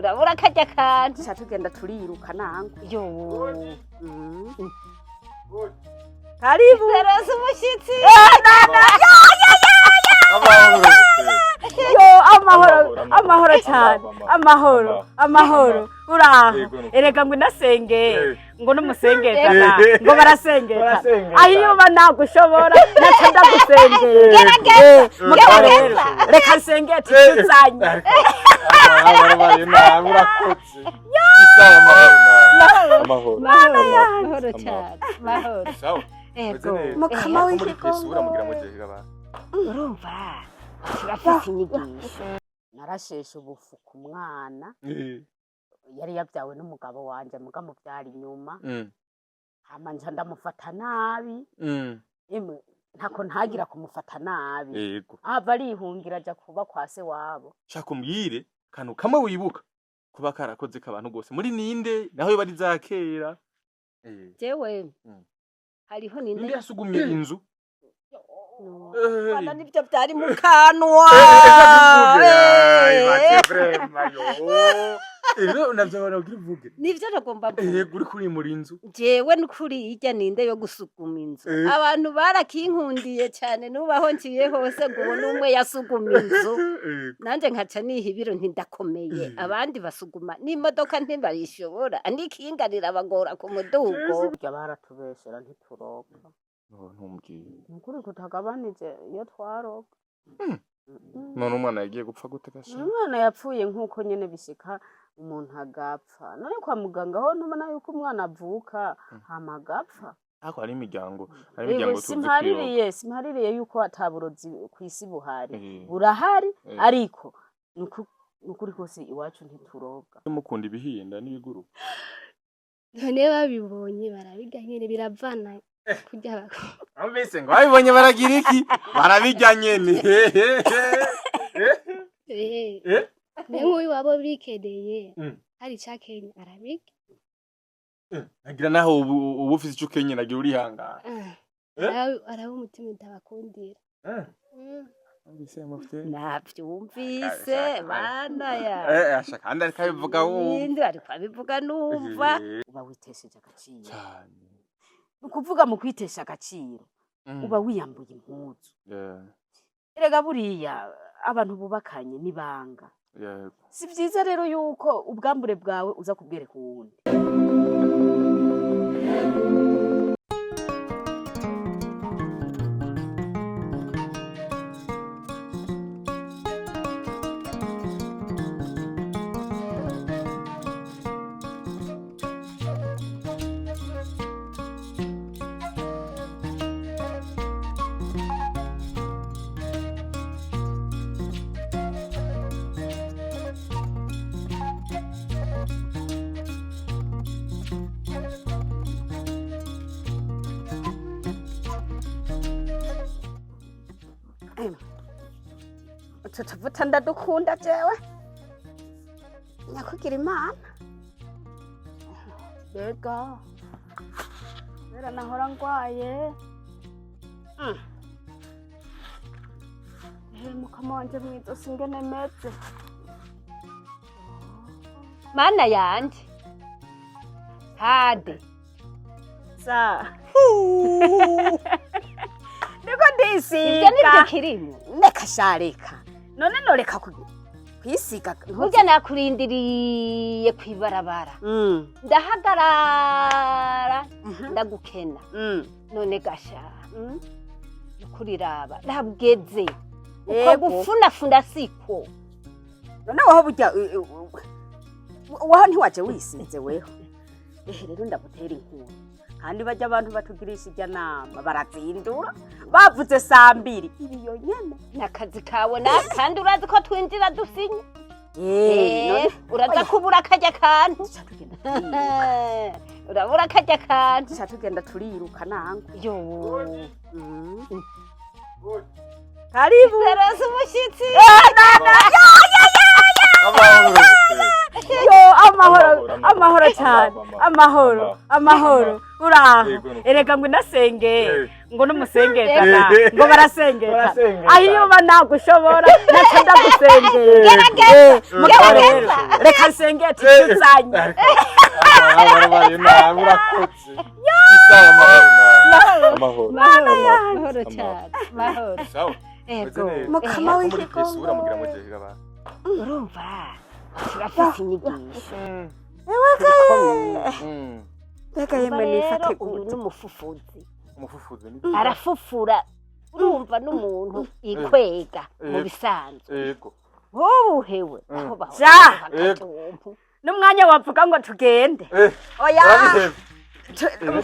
Urabura karya kantu. Tuca tugenda turiruka nango. Yo. Karibu. Ndaronse umushitsi. Yo, amahoro, amahoro cyane, amahoro, amahoro. Uraho? Erega ngo inasenge, ngo n'umusengetana, ngo barasengeta. Ahiyo nagushobora, naca ndagusengera. Mugabo rero reka nsengete tuzanye. Mahoro cyane. Mahoro. Ego. Mukama w'ikigongo. Urumva turafise inyigisho. Narasheshe ubufu ku mwana yari yabyawe n'umugabo wanje, muga mubyara inyuma, hama nca ndamufata nabi. Emwe, ntako ntagira kumufata nabi. Yego. Ava arihungira aja kuba kwa se wabo. Shaka umbwire kantu kamwe wibuka kuba karakoze k'abantu gose muri ninde naho bari za kera. Jewe hariho Ninde ninde yasugumye inzu? Bana nivyo vyari mu kanwa. Ivyo navyo ugira uvuge. Nivyo nagomba mvuge. Yego, uri kurimura inzu. Jewe nukuri irya ninde yo gusuguma inzu. Abantu barakinkundiye cyane, nubaho ngiye hose ngo ubone umwe yasuguma inzu. Nanje nkaca niha ibiro ntindakomeye, abandi basuguma n'imodoka ntibayishobora, n'ikinga rirabagora ku mudugo. Burya baratubeshera, ntituroga. No, ntumbwire. Nukuri kutagabanije iyo twaroga. None umwana yagiye gupfa gute gasha? Umwana yapfuye nk'uko nyene bishika umuntu agapfa. None kwa muganga ho ntubona yuko umwana avuka hama agapfa? Ariko hari imiryango, hari Ego, imiryango tuzi kwiroga. Simpaririye yuko ataburozi kw'isi buhari. Burahari, ariko nukuri kose iwacu ntituroga. Mukunda ibihinda n'ibiguruka. None babibonye barabirya nyene, biravana kurya bako. Ambese ngo babibonye baragira iki? Barabirya nyene. Ne nk'uyu wabo bikereye hari icakenye arabirya. Nagira naho ubu ufise ico ukenye, nagira urihangana. Ah, araba umutima utabakundira. Ambese mufite. Navyumvise bana ya. Asha kandi ariko abivuga wumva. Ninde ariko abivuga numva. Uba witesheje agaciro. Cyane. Ni ukuvuga mu kwitesha agaciro uba wiyambuye impuzu. Erega buriya abantu bubakanye n'ibanga. Si vyiza rero yuko ubwambure bwawe uza kubwereka uwundi. Utu tuvuta ndadukunda jewe, nyakugira Imana. Mbega kubera nahora ngwaye. Mukama wanje mw'izosi ingene meze. Mana yanje. Hade. Sa niko ndisiga. Ivyo nivyo kirimo. Reka sha, reka. None noreka kwisiga? Burya nakurindiriye kwibarabara. Ndahagarara ndagukena. None gasha. Nukuriraba. Rabweze. Uko gufunafuna siko. None waho burya waho ntiwaje wisize weho? Ehe, rero ndagutera inkuru. Kandi bajya abantu batugirisha irya nama barazindura, bavuze saa 2 ibiyo nyene. Nakazi kawe na kandi urazi ko twinjira dusinye. None Uraza Oya. kubura karya kantu. Tuca tugenda turiruka. Urabura karya kantu. Tuca tugenda turiruka nango. Yo. Karibu. Ndaronse umushitsi. Yo, amahoro, Amahoro cyane. Amahoro, amahoro. Uraho. Yego, nuko. Erega ngo inasenge. Eh. Ngo n'umusengetana. Eh. Ngo barasengetana. Barasengetana. Aho iyo nagushobora naca ndagusengera. Gerageza. Mugabo rero reka nsengete icyo uzanye. Barabaye nabi urakoze. Isawa amahoro nawe. Amahoro. Mahoro cyane, mahoro. Sawa. Ego. Mukama Muri w'ikigongo. Pesura mugira mugihe abantu. Urumva turafise inyigisho. Mbega yemwe Rero nifate uyu gute? ni umufufuzi. Umufufuzi ni. Arafufura. Urumva n'umuntu ikwega mu Eh. bisanzwe. Yego. Wowe hewe aho bahora Ja. bakajumpu. N'umwanya wavuga ngo tugende. Eh. Oya. Urabihevye.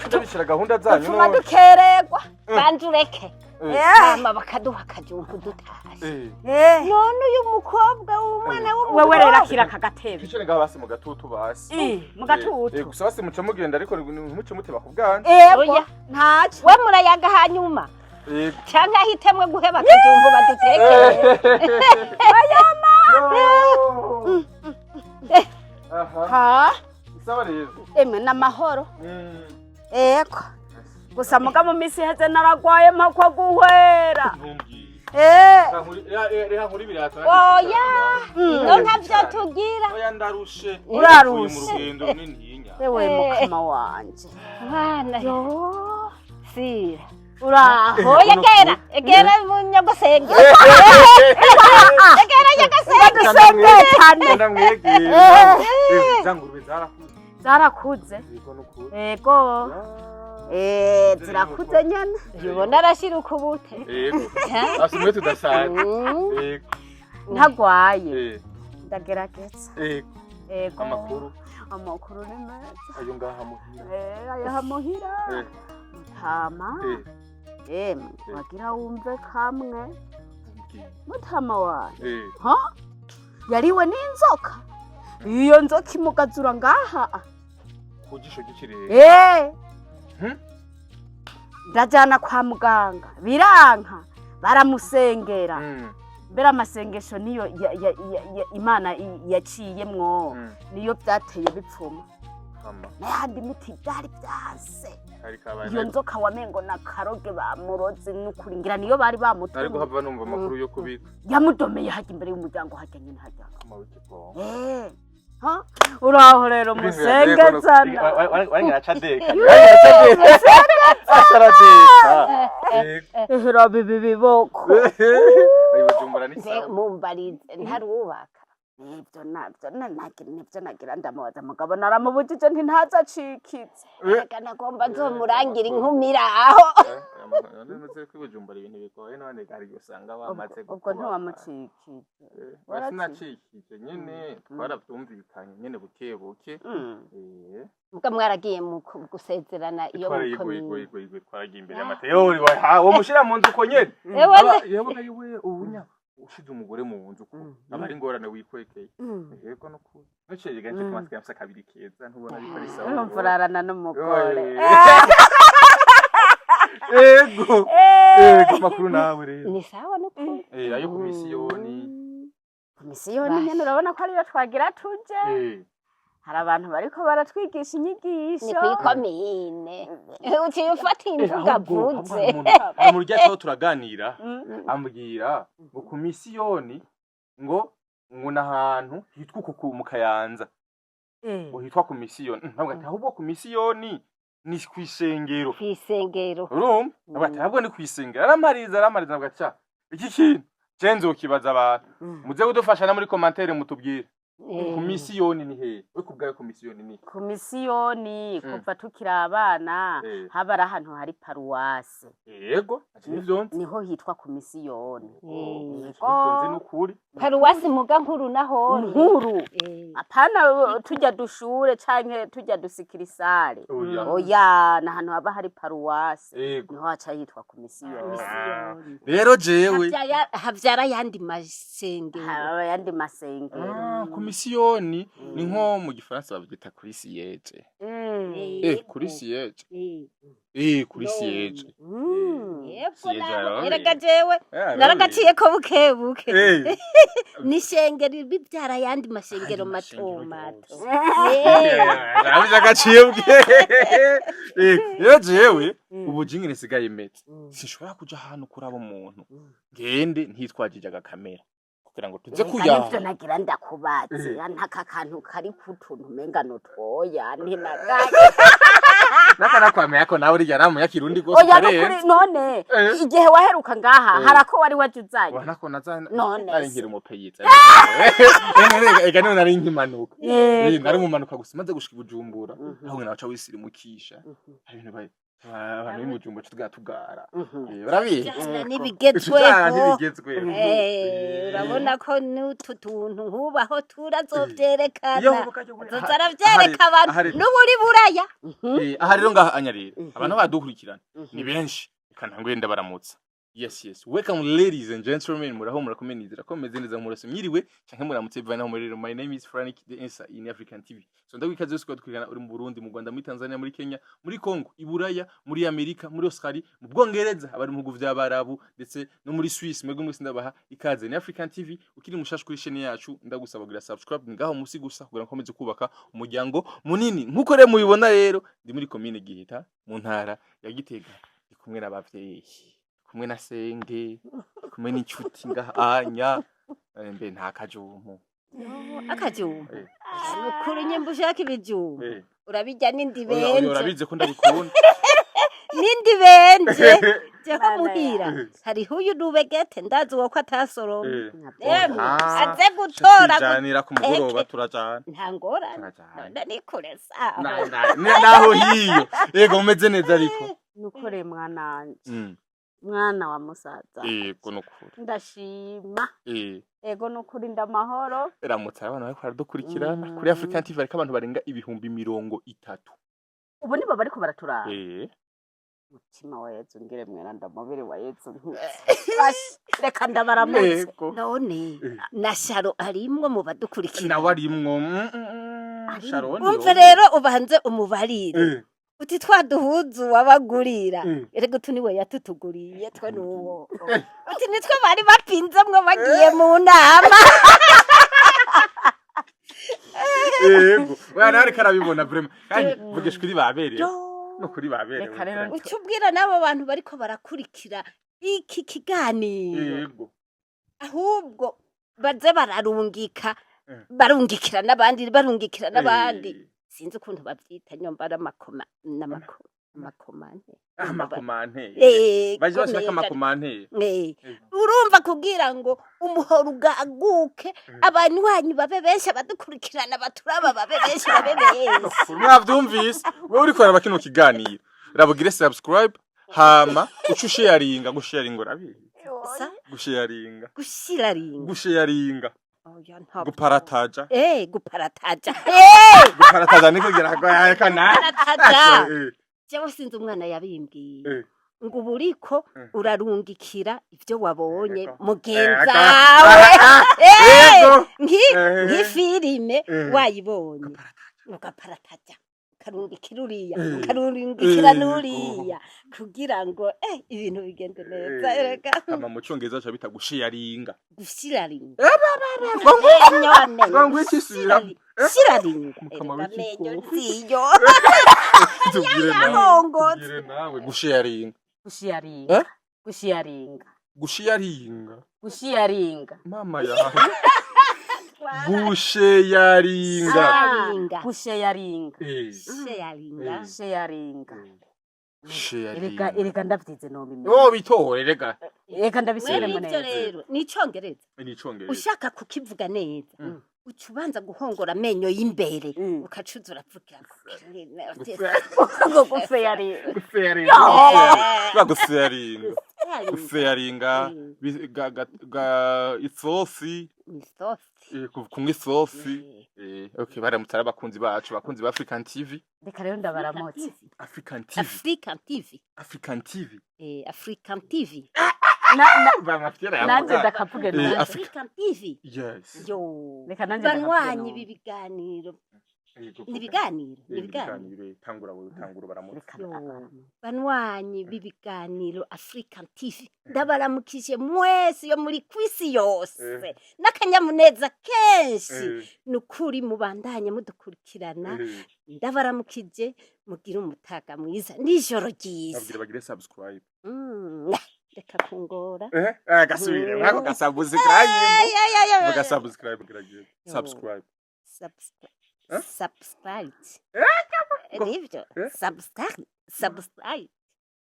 Ndabishira gahunda zanyu Tupfuma none. dukererwa. Banza ureke. Eh. Hama bakaduha akajumpu dutashe. Eh. Eh. None uyu mukobwa w'umwana Wewe rero w'umukobwa akira aka gatebe. Twicare ngaho basi mu gatutu basi. Eh, mu Eh, gatutu. gusa basi muce mugenda ariko ntimuce muteba ku bwana. Ego. Oya. Ntaco. We murayaga hanyuma Yego. canke ahitemwe guheba akajumbu badutekere. Aha. Ha? Sawa rero. Emwe n'amahoro. Mm. Ego. Gusa muga mu misi iheze naragwaye mpakwa guhwera. Ntumbwiye. Eh. Reka nkuri ibirato. Oya, ino ntavyo tugira. Oya ndarushe. Urarushe. Mvuye mu rugendo runininya. Ewe Eh. mukama wanje. Mwana sira. Uraho. Oya gera, egera mu nyagosenge. Egera nyagosenge. Dusengetane. Ndamwegera. Za ngurube zarakuze. Zarakuze. Yego nukuri. Ego. Eh, zirakuze nyene. Ubona arashira ukubute. Yego. Basi mwe tudasaza. Mm. Yego. Ntagwaye. Eh. Ndagerageza. Yego. Ego. Amakuru Amakuru ni meza. ayo ngaha muhira. Eh, ayo muhira. Eh. Mutama. Eh. Emwe, wagira wumve kamwe. Ntumbwiye. Mutama wanje. Eh. Ha? Yariwe n'inzoka. Iyo nzoka imugazura ngaha. Ku jisho ry'ikirere. Eh. Hmm? Ndajana kwa muganga biranka baramusengera. Mm. Mbere amasengesho niyo Imana yaciyemwo niyo byateye bipfuma. Ama. N'ayandi miti byari byase. Kari kabaye. Iyo nzoka wamengo na karoge bamuroze n'ukuri ngira niyo bari Nari bamutumye. guhava numva amakuru yo kubika. Yamudomeye hajya imbere y'umuryango hajya nyine hajya. Kama w'ikigongo. Eh. Ha? Uraho rero musengezana. Warengera acadeka. Acaradeka. Ehera bibi biboko. Ayo Bujumbura ni Mbe sawa. mumbarize ntarubaka. Nibyo nabyo nibyo nagira ndamubaza mugabo naramubujije nti ntaza acikize. Reka nagomba nzomurangira inkumira aho. None ko Bujumbura ibintu bigoye none gari usanga bamaze Ubwo ntiwamucikije. Sinacikije nyene twaravyumvikanye nyene buke buke. Eh. Muga mwaragiye mu gusezerana iyo Twara muri yego yego komine. yego yego twaragiye imbere y'amategeko. Ha wo mushira mu nzu uko nyene. Ewe nde. Yabaga yiwe ubunya ushize umugore mu nzu ko aba ari ingorane wikwekeye. Yego no ku. Noceye ganje kumasiga mfise kabiri keza ntubona ariko ari sawa. Urumva urarana n'umugore. Ego. Ego makuru nawe rero. Ni sawa nukuri. Eh ayo komisiyoni. Komisiyoni nyene urabona ko ariyo twagira tuje. Eh. Hari abantu bariko baratwigisha inyigisho. Ni kwikomine. Uciye ufata imvuga avuze. Hari umuntu ujya turaganira ambwira ngo ku misiyoni ngo ngo n'ahantu hitwa uku mu Kayanza ngo hitwa ku misiyoni. Ntabwo ati ahubwo ku misiyoni ni kw'isengero. Kw'isengero. Urumva? Ntabwo ati ahubwo ni kw'isengero. Aramariza aramariza ntabwo ati iki kintu je nzokibaza abantu. Muze kudufasha na muri commentaire mutubwire. Ku misiyoni ni hehe? We kubwawe ku misiyoni ni? Ku misiyoni kuva tukiri abana haba ari ahantu hari paruwase. Yego, ati nivyo nzi. Niho hitwa ku misiyoni. Nivyo nzi nukuri. Paruwasi muga nkuru naho. Nkuru. Apana tujya dushure canke tujya dusikirisare. Oya. Oya, ni ahantu haba hari paruwase. Yego. Niho haca hitwa ku misiyoni. Rero jewe Havyara ayandi masengero. Haba ayandi masengero. Ku misiyoni ni nko mu gifaransa babyita kuri siyeje. Kuri siyeje. Kuri siège. Yepfo Siège naho arabereye. erega jewe Arabereye. naragaciyeko buke buke. N'ishengero bibyara ayandi mashengero Ayandi mato mashengero mato. yose. Arabuze agacibwe. Rero jewe ubu jingine nsigaye meze, sinshobora kuja ahantu kuraba umuntu ngende ntitwajije agakamera kugira ngo tuze Reka nivyo kuyaga. nagira ndakubaze, ntaka kantu kari kutuntu umenga nutwoya ntinagaye. Naka nakwamenya ko nawe uriya namunya kirundi gose. Oya, nukuri. Karenze. None igihe waheruka ngaha harako wari waje uzanye? Ubona ko naza None nari se. nkiri umupeyiza. Ega none nari nkimanuka. Nari mumanuka gusa maze gushika i Bujumbura, aho naca wisirimukisha. Hari ibintu abantu b'i Bujumbura tugara tugara. Urabizi? Vyana Tugara n'ibigezweho. ntibigezweho. Urabona ko n'utu tuntu nkubaho turazovyerekana. Iyo Azoza aravyereka abantu n'uburi buraya. Aha rero ngaha anyarira abantu badukurikirana ni benshi, reka ntangure ndabaramutsa. Yes, welcome ladies and gentlemen, muraho, murakomeye, nizera ko mumeze neza, murase mwiriwe canke muramutse bivanye naho murero. My name is Frank the Answer in African TV. So ndagwa ikaze yose kubadukurikirana uri mu Burundi, mu Rwanda, muri Tanzania, muri Kenya, muri Congo, i Buraya, muri Amerika, muri Australia, mu Bwongereza, abari mu bihugu vy'Abarabu ndetse no muri Swiss, mwebwe mwese ndabaha ikaze. Ni African TV. Ukiri mushasha kuri chaîne yacu, ndagusaba kugira subscribe ngaho musi gusa kugira ngo nkomeze kubaka umuryango munini. Nkuko rero mubibona rero, ndi muri komine Giheta mu ntara ya Gitega, ndi kumwe n'abavyeyi, kumwe na senge, kumwe n'inshuti ngaha anya. Mbe nta kajumpu? Akajumbu? Eh. Nukuri nyimba ushaka ibijumbu urabirya n'indi Oya, oya, benje. Urabizi ko ndabikunda. N'indi benje jeho Mana. Muhira hariho uyu nubegete, ndazi uwo ko atasoroma. Emwe, Ah, aze gutora. Tujanira ku mugoroba, turajana. Nta ngorane. Turajana. None ni kure sawa. Naho hiyo yego, mumeze neza ariko? Nukore mwananje, mwana wa musaza. Yego, nukuri. Ndashima. Ego, nukuri ndamahoro. Ramutse abana bariko baradukurikirana kuri African TV, hariko abantu barenga 30,000. Ubu nibo bariko baraturaba? Eh. Mutima wa Yezu ngire mweranda, mubiri wa Yezu nkize. Basha, reka ndabaramutse. Yego. None na Sharo arimwo mu badukurikira? Nawe arimwo. Sharon. Umve rero, ubanze umubarire uti twaduhuzu wabagurira, erega utu niwe yatutuguriye twe n'uwo, uti nitwe bari bapinzemwo bagiye mu nama. Yego, oya, nawe ariko arabibona vraiment, kandi vugisha kuri baberewe, no kuri baberewe. Reka rero. Uca ubwira n'abo bantu bariko barakurikira iki kiganiro, ahubwo baze bararungika, barungikira n'abandi, barungikira n'abandi. Sinzi ukuntu bavyita, nyomba ari amakoma n'amakomante. Amakomante. Baje bashaka amakomante. Urumva, kugira ngo umuhoro ugaguke, abanywanyi babe benshi, abadukurikirana baturaba babe benshi, babe benshi. Mwavyumvise, wewe uriko uraraba kino kiganiro, rabugire subscribe, hama uca usharinga, gusharinga urabizi? Sa? Gusharinga. Gushiraringa? Gusharinga. Oya, ntabwo. Guparataja. Guparataja. Guparataja niko kugira ngo reka na Guparataja. Jewe sinzi umwana yabimbwiye ngo ubu uriko urarungikira ivyo wabonye mugenzawe. Yego. Nk'ifilime wayibonye, ugaparataja, ukarungikira uriya, ukarungikira n'uriya, kugira ngo ibintu bigende neza. Erega Hama mu Cyongereza baca bita gusharinga. Gushiraringa. Ngo iki sira? Shiraringa. Mukama Erega amenyo w'ikikoko. nziyo. Tubwire nawe. Yarongotse. Tubwire nawe, gusharinga. Gushiyaringa. Eh? Gushiyaringa. Gusharinga. Gushiyaringa. Mama yawe, gusharinga. Sharinga. Gusheyaringa. Sharinga. Gusheyaringa. Gusharinga. Erega erega ndavyize nobimenya. Oh, bitore rega. Reka ndabisubiremo Mwene ivyo neza. rero ni icongereza. Ni Icongereza. Ushaka kukivuga neza, uca ubanza guhongora amenyo y'imbere, ukacuza uravugira Ngo gusheyaringa. Gusharinga. Gusharinga. Gusharinga. Ga isosi. Isosi. Kunywa isosi. Okay, baramutse ari abakunzi bacu, abakunzi ba African TV. Reka rero ndabaramutse. African TV. African TV. African TV. African TV. Bamafyera. Nanje ndakavuge nanje. Africa. African TV. Yes. Yo. Reka nanje ndakavuge Banywanyi none. b'ibiganiro. Ni ibiganiro, ni ibiganiro. Tangura wewe, tangura baramutse. Reka Yo. abaramutse. Banywanyi b'ibiganiro African TV, ndabaramukije mwese yo muri kwisi yose n'akanyamuneza kenshi. Ni ukuri mubandanye mudukurikirana. Ndabaramukije, mugire umutaga mwiza n'ijoro ryiza. Babwira bagire subscribe. Reka kungora. Gasubire mwako ga subscribe. Ay, ay, ay, ay, Vuga ay. subscribe, gira subscribe. Subscribe. Eh? Subscribe. Nivyo. Eh? Subscribe. Subscribe.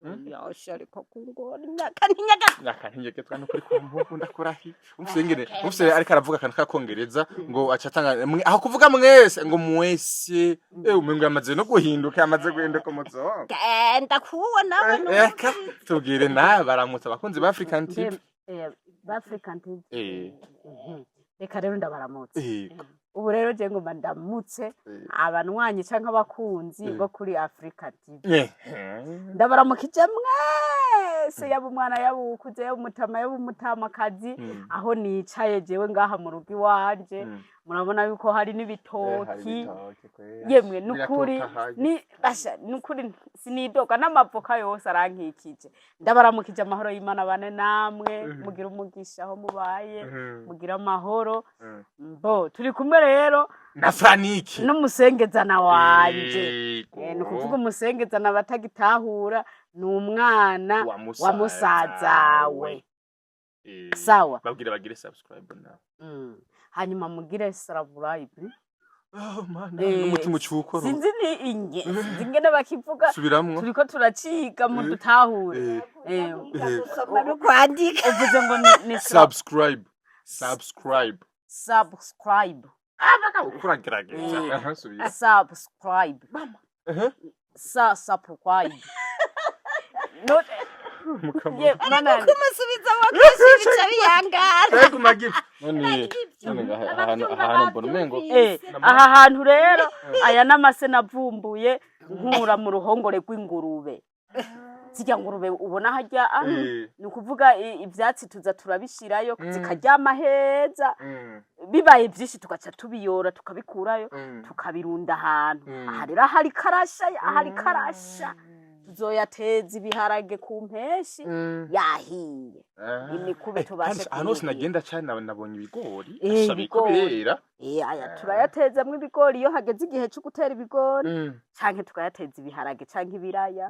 Mm. Yosha, ariko kungora imyaka ntinyaga. Nakantinyegetswa nukuri kwa mpugu ndakurahi. Umfise umfise ariko aravuga akantu kakongereza ngo acatanga aho kuvuga mwese ngo mwese, umengo yamaze no guhinduka, yamaze guhinduka umuzungu. Genda kuwo nawe. Eka tubwire nawe, baramutse abakunzi ba African TV. Ba African TV. Reka rero ndabaramutse. Ubu rero je ngomba ndamutse abanywanyi canke abakunzi bo kuri Africa TV. Ndabaramukije mwese, yaba umwana, yaba uwukuze, yaba umutama, yaba umutamakazi. Aho nicaye jewe ngaha mu rugo iwanje, murabona yuko hari Hari n'ibitoki. ibitoki kwera. Yemwe, nukuri Biratotahaye. ni basha, nukuri sinidoga, n'amavoka yose arankikije. Ndabaramukije, amahoro y'Imana bane namwe. Mugira umugisha aho mubaye. Mugira amahoro. Mbo turi kumwe rero na Franiki n'umusengezana wanje. Yego. Ni ukuvuga umusengezana batagitahura ni umwana wa wa musazawe. Sawa. Babwire bagire subscribe nawe. Hanyuma mugire subscribe. Oh mana, n'umutima ucukoro. Sinzi ni inge, sinzi ingene bakivuga. Subiramwo. Turiko turaciga, mudutahure. Gusoma no kwandika. Uvuze ngo ni Subscribe, subscribe. Subscribe. Ukuragerageza. Aha, subira. Subscribe. Sa subscribe no. Mukama. Ye mana. Kumusubiza kenshi bica biyangara. Ego magi none none ngaha ahantu ahantu mbona umengo Aha hantu rero, aya n'amase navumbuye nkura mu ruhongore rw'ingurube, zirya ngurube ubona harya ah, ni ukuvuga ivyatsi tuza turabishirayo, zikaryama heza. Bibaye vyinshi tugaca tubiyora, tukabikurayo, tukabirunda ahantu. Aha rero ahari karasha, ahari karasha, tuzoyateza ibiharage ku mpeshi yahiye, imikubi tubashe Kandi ahantu hose kuyuhira. nagenda cane nabonye ibigori. Asha, biriko Ibigori. birera. Aya turayatezamwo ibigori iyo hageze igihe co gutera ibigori, canke tukayateza ibiharage canke ibiraya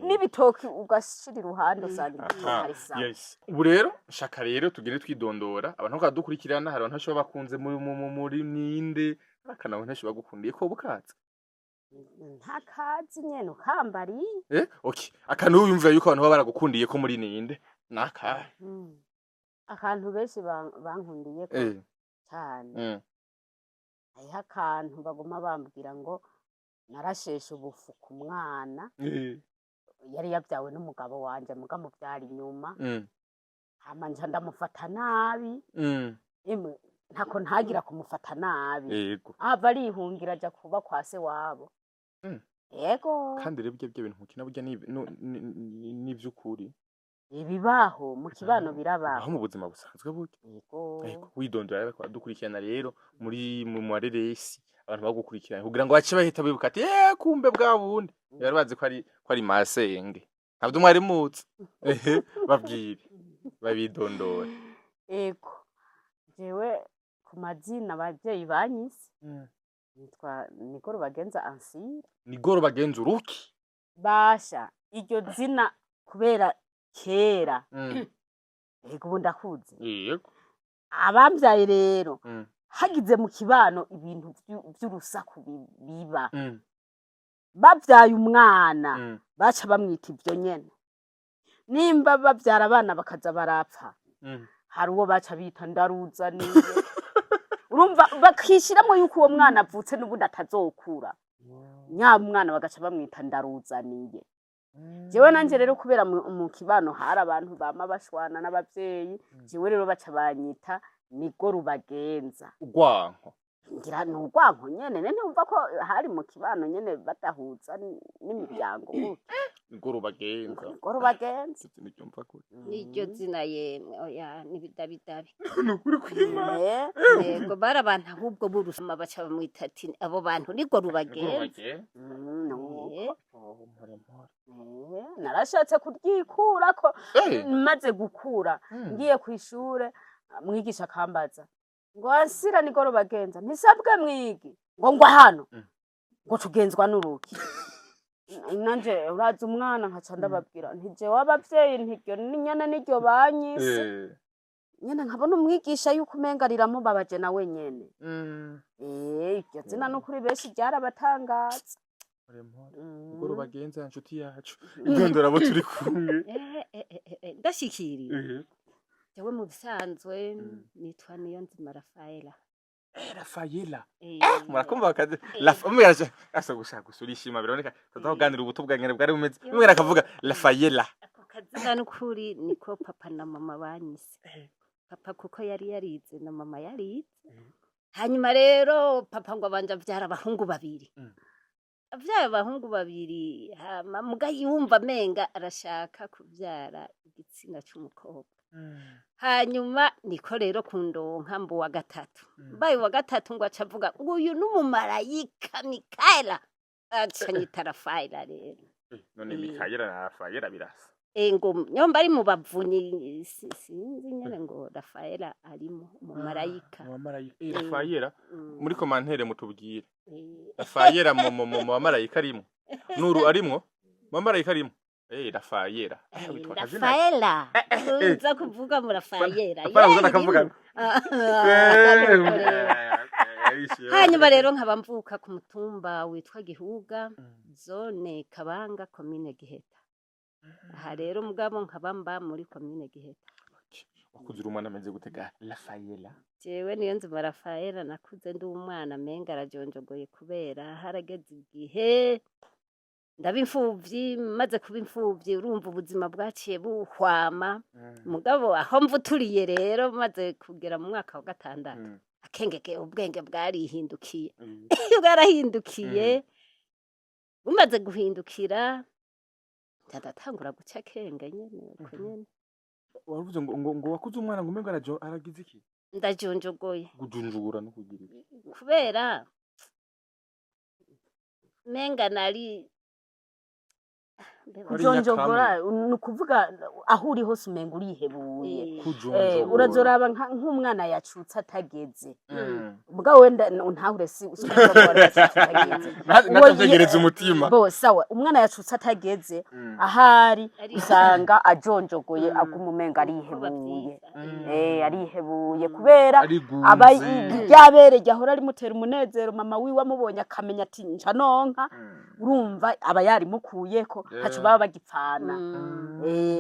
n'ibitoki, ugashira iruhande usanga ibitoki ari sawa. Yes. Ubu rero shaka rero tugende twidondora abantu bakadukurikirana. Hari abantu benshi bakunze muri muri ninde akana, abantu benshi bagukundiye ko bukatse. Ntakazi nyene ukambariye. Okay, akantu wiyumvira yuko abantu baba baragukundiye ko muri ninde nakahe? Akantu benshi bankundiye ko cane, hariho akantu baguma bambwira ngo narasheshe ubufu ku mwana yari yabyawe n'umugabo wanje, muga muvyara inyuma, hama nca ndamufata nabi. Emwe, ntako ntagira kumufata nabi. Ava arihungira aja kuba kwa se wabo. Yego. Kandi rero ibyo bintu mukina burya ni ivy'ukuri. Ibibaho mu kibano birabaho. Aho mu buzima busanzwe burya. Yego. Ariko widondora rero dukurikirana rero muri mu mareresi, abantu bagukurikirana kugira ngo bace bahita bibuka ati kumbe bwa bundi bari bazi ko ari masenge, ntabwo mwari muzi. Ehe, babwire babidondora. Ego, jewe ku mazina abavyeyi banyise nitwa Nigoro Bagenza Ansire. Nigoro Bagenza uruki? Basha, iryo zina kubera kera, ego, ubu ndakuze. Abambyaye rero, hagize mu kibano ibintu vy'urusaku biba, babyaye umwana, baca bamwita ivyo nyene. Nimba bavyara abana bakaza barapfa, hari uwo baca bita Ndaruzaniye. Urumva bakishiramwo yuko uwo mwana avutse n'ubundi atazokura, nya mwana bagaca bamwita Ndaruzaniye. Jewe nanje rero kubera mu kibano hari abantu bama bashwana n'abavyeyi, jewe rero baca banyita Nigo Rubagenza. Urwanko. Ngira ni urwanko nyene, nene wumva ko hari mu kibano nyene badahuza n'imiryango gutyo. Niko rubagenza. Niko rubagenza. Niryo kure. Niryo zina yemwe, oya, n'ibidabidabi. Nukuri kw'Imana. Yego, bari abantu ahubwo b'urusama, baca bamwita ati abo bantu niko rubagenza. Nuko. Oh, mpore mpore. Narashatse kuryikurako maze gukura, ngiye kw'ishure, mwigisha akambaza ngo ansira niko rubagenza, ntisabwe mwigi ngo ngwa hano ngo tugenzwa n'uruki. Nanje uraza umwana nkaca ndababwira nti jewe abavyeyi ntiryo nyene niryo banyise. Nyene nkabona umwigisha yuko umenga riramubabaje nawe nyene. Iryo zina nukuri benshi ryarabatangaza. Mpore mpore. Niko rubagenza, nshuti yacu. Idondora abo turi kumwe. Ndashikiriye. Jewe mu bisanzwe nitwa Niyonzima Rafaela. Rafaela. Murakumva bakaze Rafaela asa gushaka gusurishima biraboneka tutaganira ubuto bwa ngene bwari bumeze. Umwe akavuga Rafaela. Ako kazina n'ukuri niko papa na mama banyise. Papa kuko yari yarize na mama yarize. Hanyuma rero papa ngo abanje avyara abahungu babiri. Avyaye abahungu babiri, hama muga yumva amenga arashaka kuvyara igitsina c'umukobwa. Hanyuma niko rero kundonka mbu wa gatatu. Mbaye uwa gatatu ngo aca avuga ngo uyu n'umumarayika Mikaela. Aca anyita Rafaela rero. None Mikaela na Rafaela birasa. Ngo nyomba ari mu bavunyi, sinzi nyene ngo Rafaela arimo umumarayika. Mu bamarayika. Rafaela muri commentaire mutubwire. Rafaela mu bamarayika arimo. Nuru arimwo? Mu bamarayika arimo. Rafaela. Witwa kazina. Rafaela uza kuvuga mu Rafaela. Rafaela uza nakavuga. Hanyuma rero nkaba mvuka ku mutumba witwa Gihuga, zone Kabanga, komine Giheta. Aha rero mugabo nkaba mba muri komine Giheta. Wakuze uri umwana ameze gute ga Rafaela? Jewe Niyonzima Rafaela nakuze ndi umwana menga arajonjogoye, kubera harageze igihe ndaba imfuvyi. Maze kuba imfuvyi, urumva ubuzima bwaciye buhwama. Mugabo aho mvuturiye rero, maze kugera mu mwaka wa gatandatu, akengeke ubwenge bwarihindukiye, bwarahindukiye. Bumaze guhindukira, ndatangura guca akenge nyene uko nyene. Waruvuze ngo wakuze umwana ngo umengo aragize iki? Ndajonjogoye. Kujunjugura no kugira iki? Kubera menga nari Kujonjogora ni ukuvuga aho uri hose umenga urihebuye. Kujonjogora. Urazoraba nk'umwana yacutse atageze. Mugabo wenda ntahure si ukuvuga yacutse atageze. Natavyegereza umutima. Bo sawa, umwana yacutse atageze ahari usanga ajonjogoye, aguma umenga arihebuye. Arihebuye kubera Arigunze. Aba ryabere ryahora rimutera umunezero, mama wiwe amubonye akamenya ati nca nonka, urumva aba yarimukuyeko, ntaco baba bagipfana.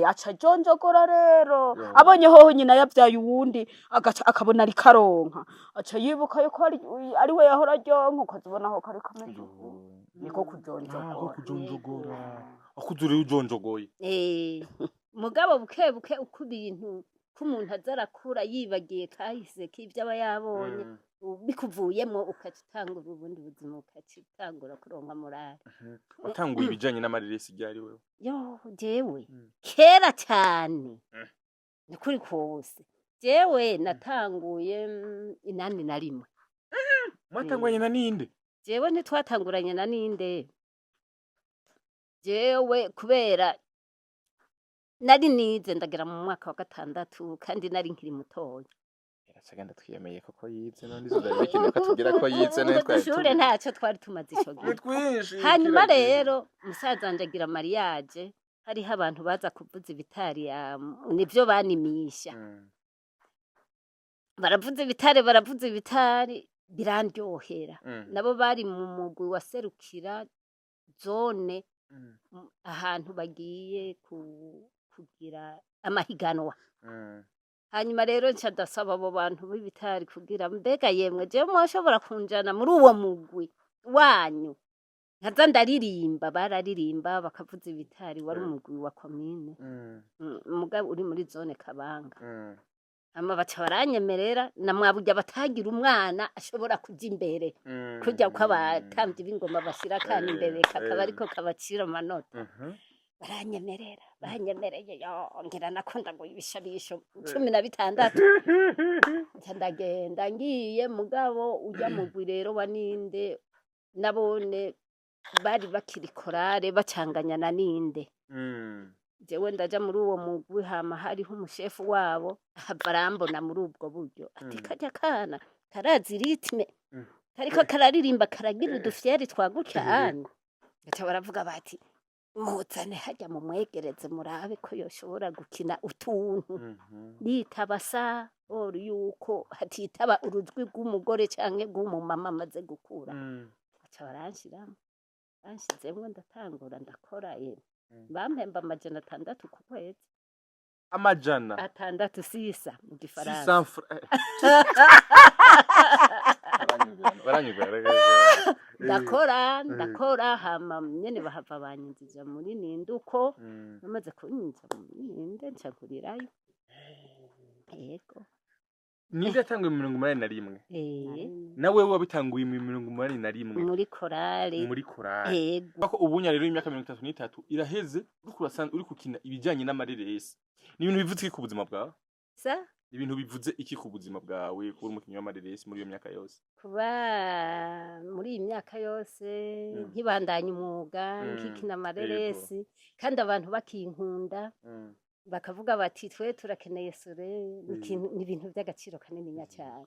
Aca ajonjogora rero. Abonye hoho nyina yavyaye uwundi, agaca akabona ariko aronka, aca yibuka yuko ari we yahora aryonka, ukazibona aho kari kameze uku. Niko kujonjogora. Ko kujonjogora, wakuze uri ujonjogoye. Mugabo buke buke uko ibintu ko umuntu aza arakura yibagiye kahise k'ivyo aba yabonye, bikuvuyemo ukaca utangura ubundi buzima, ukaca utangura kuronka morale. Watanguye ibijanye n'amareresi ryari wewe? Yo, jewe kera cyane. Ni kuri kose jewe natanguye 81. Mwatangwanye na ninde? Jewe ntitwatanguranye na ninde, jewe kubera nari nize ndagera mu mwaka wa gatandatu kandi nari nkiri mutoya. Eracagenda twiyemeye koko yize, none izo vyari bikenewe ko atubwira ko yize none twari Ishure tubizi. Ntacyo twari tumaze ico gihe. Ni twinshi. Hanyuma kiragira. Rero musaza wanje agira mariage, hariho abantu baza kuvuza ibitari, nivyo banimisha. Baravuza ibitari, baravuza ibitari, birandyohera. Nabo bari mu mugwi waserukira zone ahantu bagiye kugira amahiganwa. Hanyuma rero nca ndasaba abo bantu b'ibitari kugira mbega yemwe jewe mwashobora kunjana muri uwo mugwi wanyu nkaza ndaririmba. Bararirimba bakavuza ibitari, wari umugwi wa komine, mugabo uri muri zone Kabanga. Hama baca baranyemerera na mwaburya batagira umwana ashobora kuja imbere, kurya ko abatamvyi b'ingoma bashira akana imbere kakaba ariko kabacira amanota. Baranyemerera, banyemereye, yo ngira nakunda ngo ibishabisho 16. Nca ndagenda, ngiye mugabo ujya mugwi rero wa ninde, nabone bari bakiri korale bacanganya na ninde. Jewe ndaja muri uwo mugwi, hama hariho umushefu wabo ahava arambona muri ubwo buryo, ati: "Karya kana karazi rythme, kariko kararirimba, karagira udufyeri twa gutya ane." Baca baravuga bati: "Muzane hajya mumwegereze, murabe ko yoshobora gukina utuntu." Yitaba sa oro yuko hatitaba urujwi rw'umugore canke rw'umumama amaze gukura. Baca baranshiramo, banshizemwo ndatangura ndakora ye. Bampemba 600 ku kwezi. Amajana 6, sisa mu gifaransa. 600 francs. Baranyumvira. Ndakora, ndakora, hama nyene bahava banyinjiza muri ninduko. Bamaze kunyinjiza muri ninde, nca nkurirayo, yego. Ninde yatanguye mu 81? Eh. Nawe wabitanguye mu 81? Muri korale. Muri korale. Yego. Ko ubunya rero imyaka 33 iraheze uriko urasanzwe uri gukina ibijyanye n'amareresi, ni ibintu bivuze iki ku buzima bwawe? Sa? Ni ibintu bivuze iki ku buzima bwawe kuba uri umukinnyi w'amareresi muri iyo myaka yose? Kuba muri iyi myaka yose nkibandanya umwuga, nkikina amareresi, kandi abantu bakinkunda, bakavuga bati: "Twe turakeneye sore", ni ni ibintu by'agaciro kanininya cyane,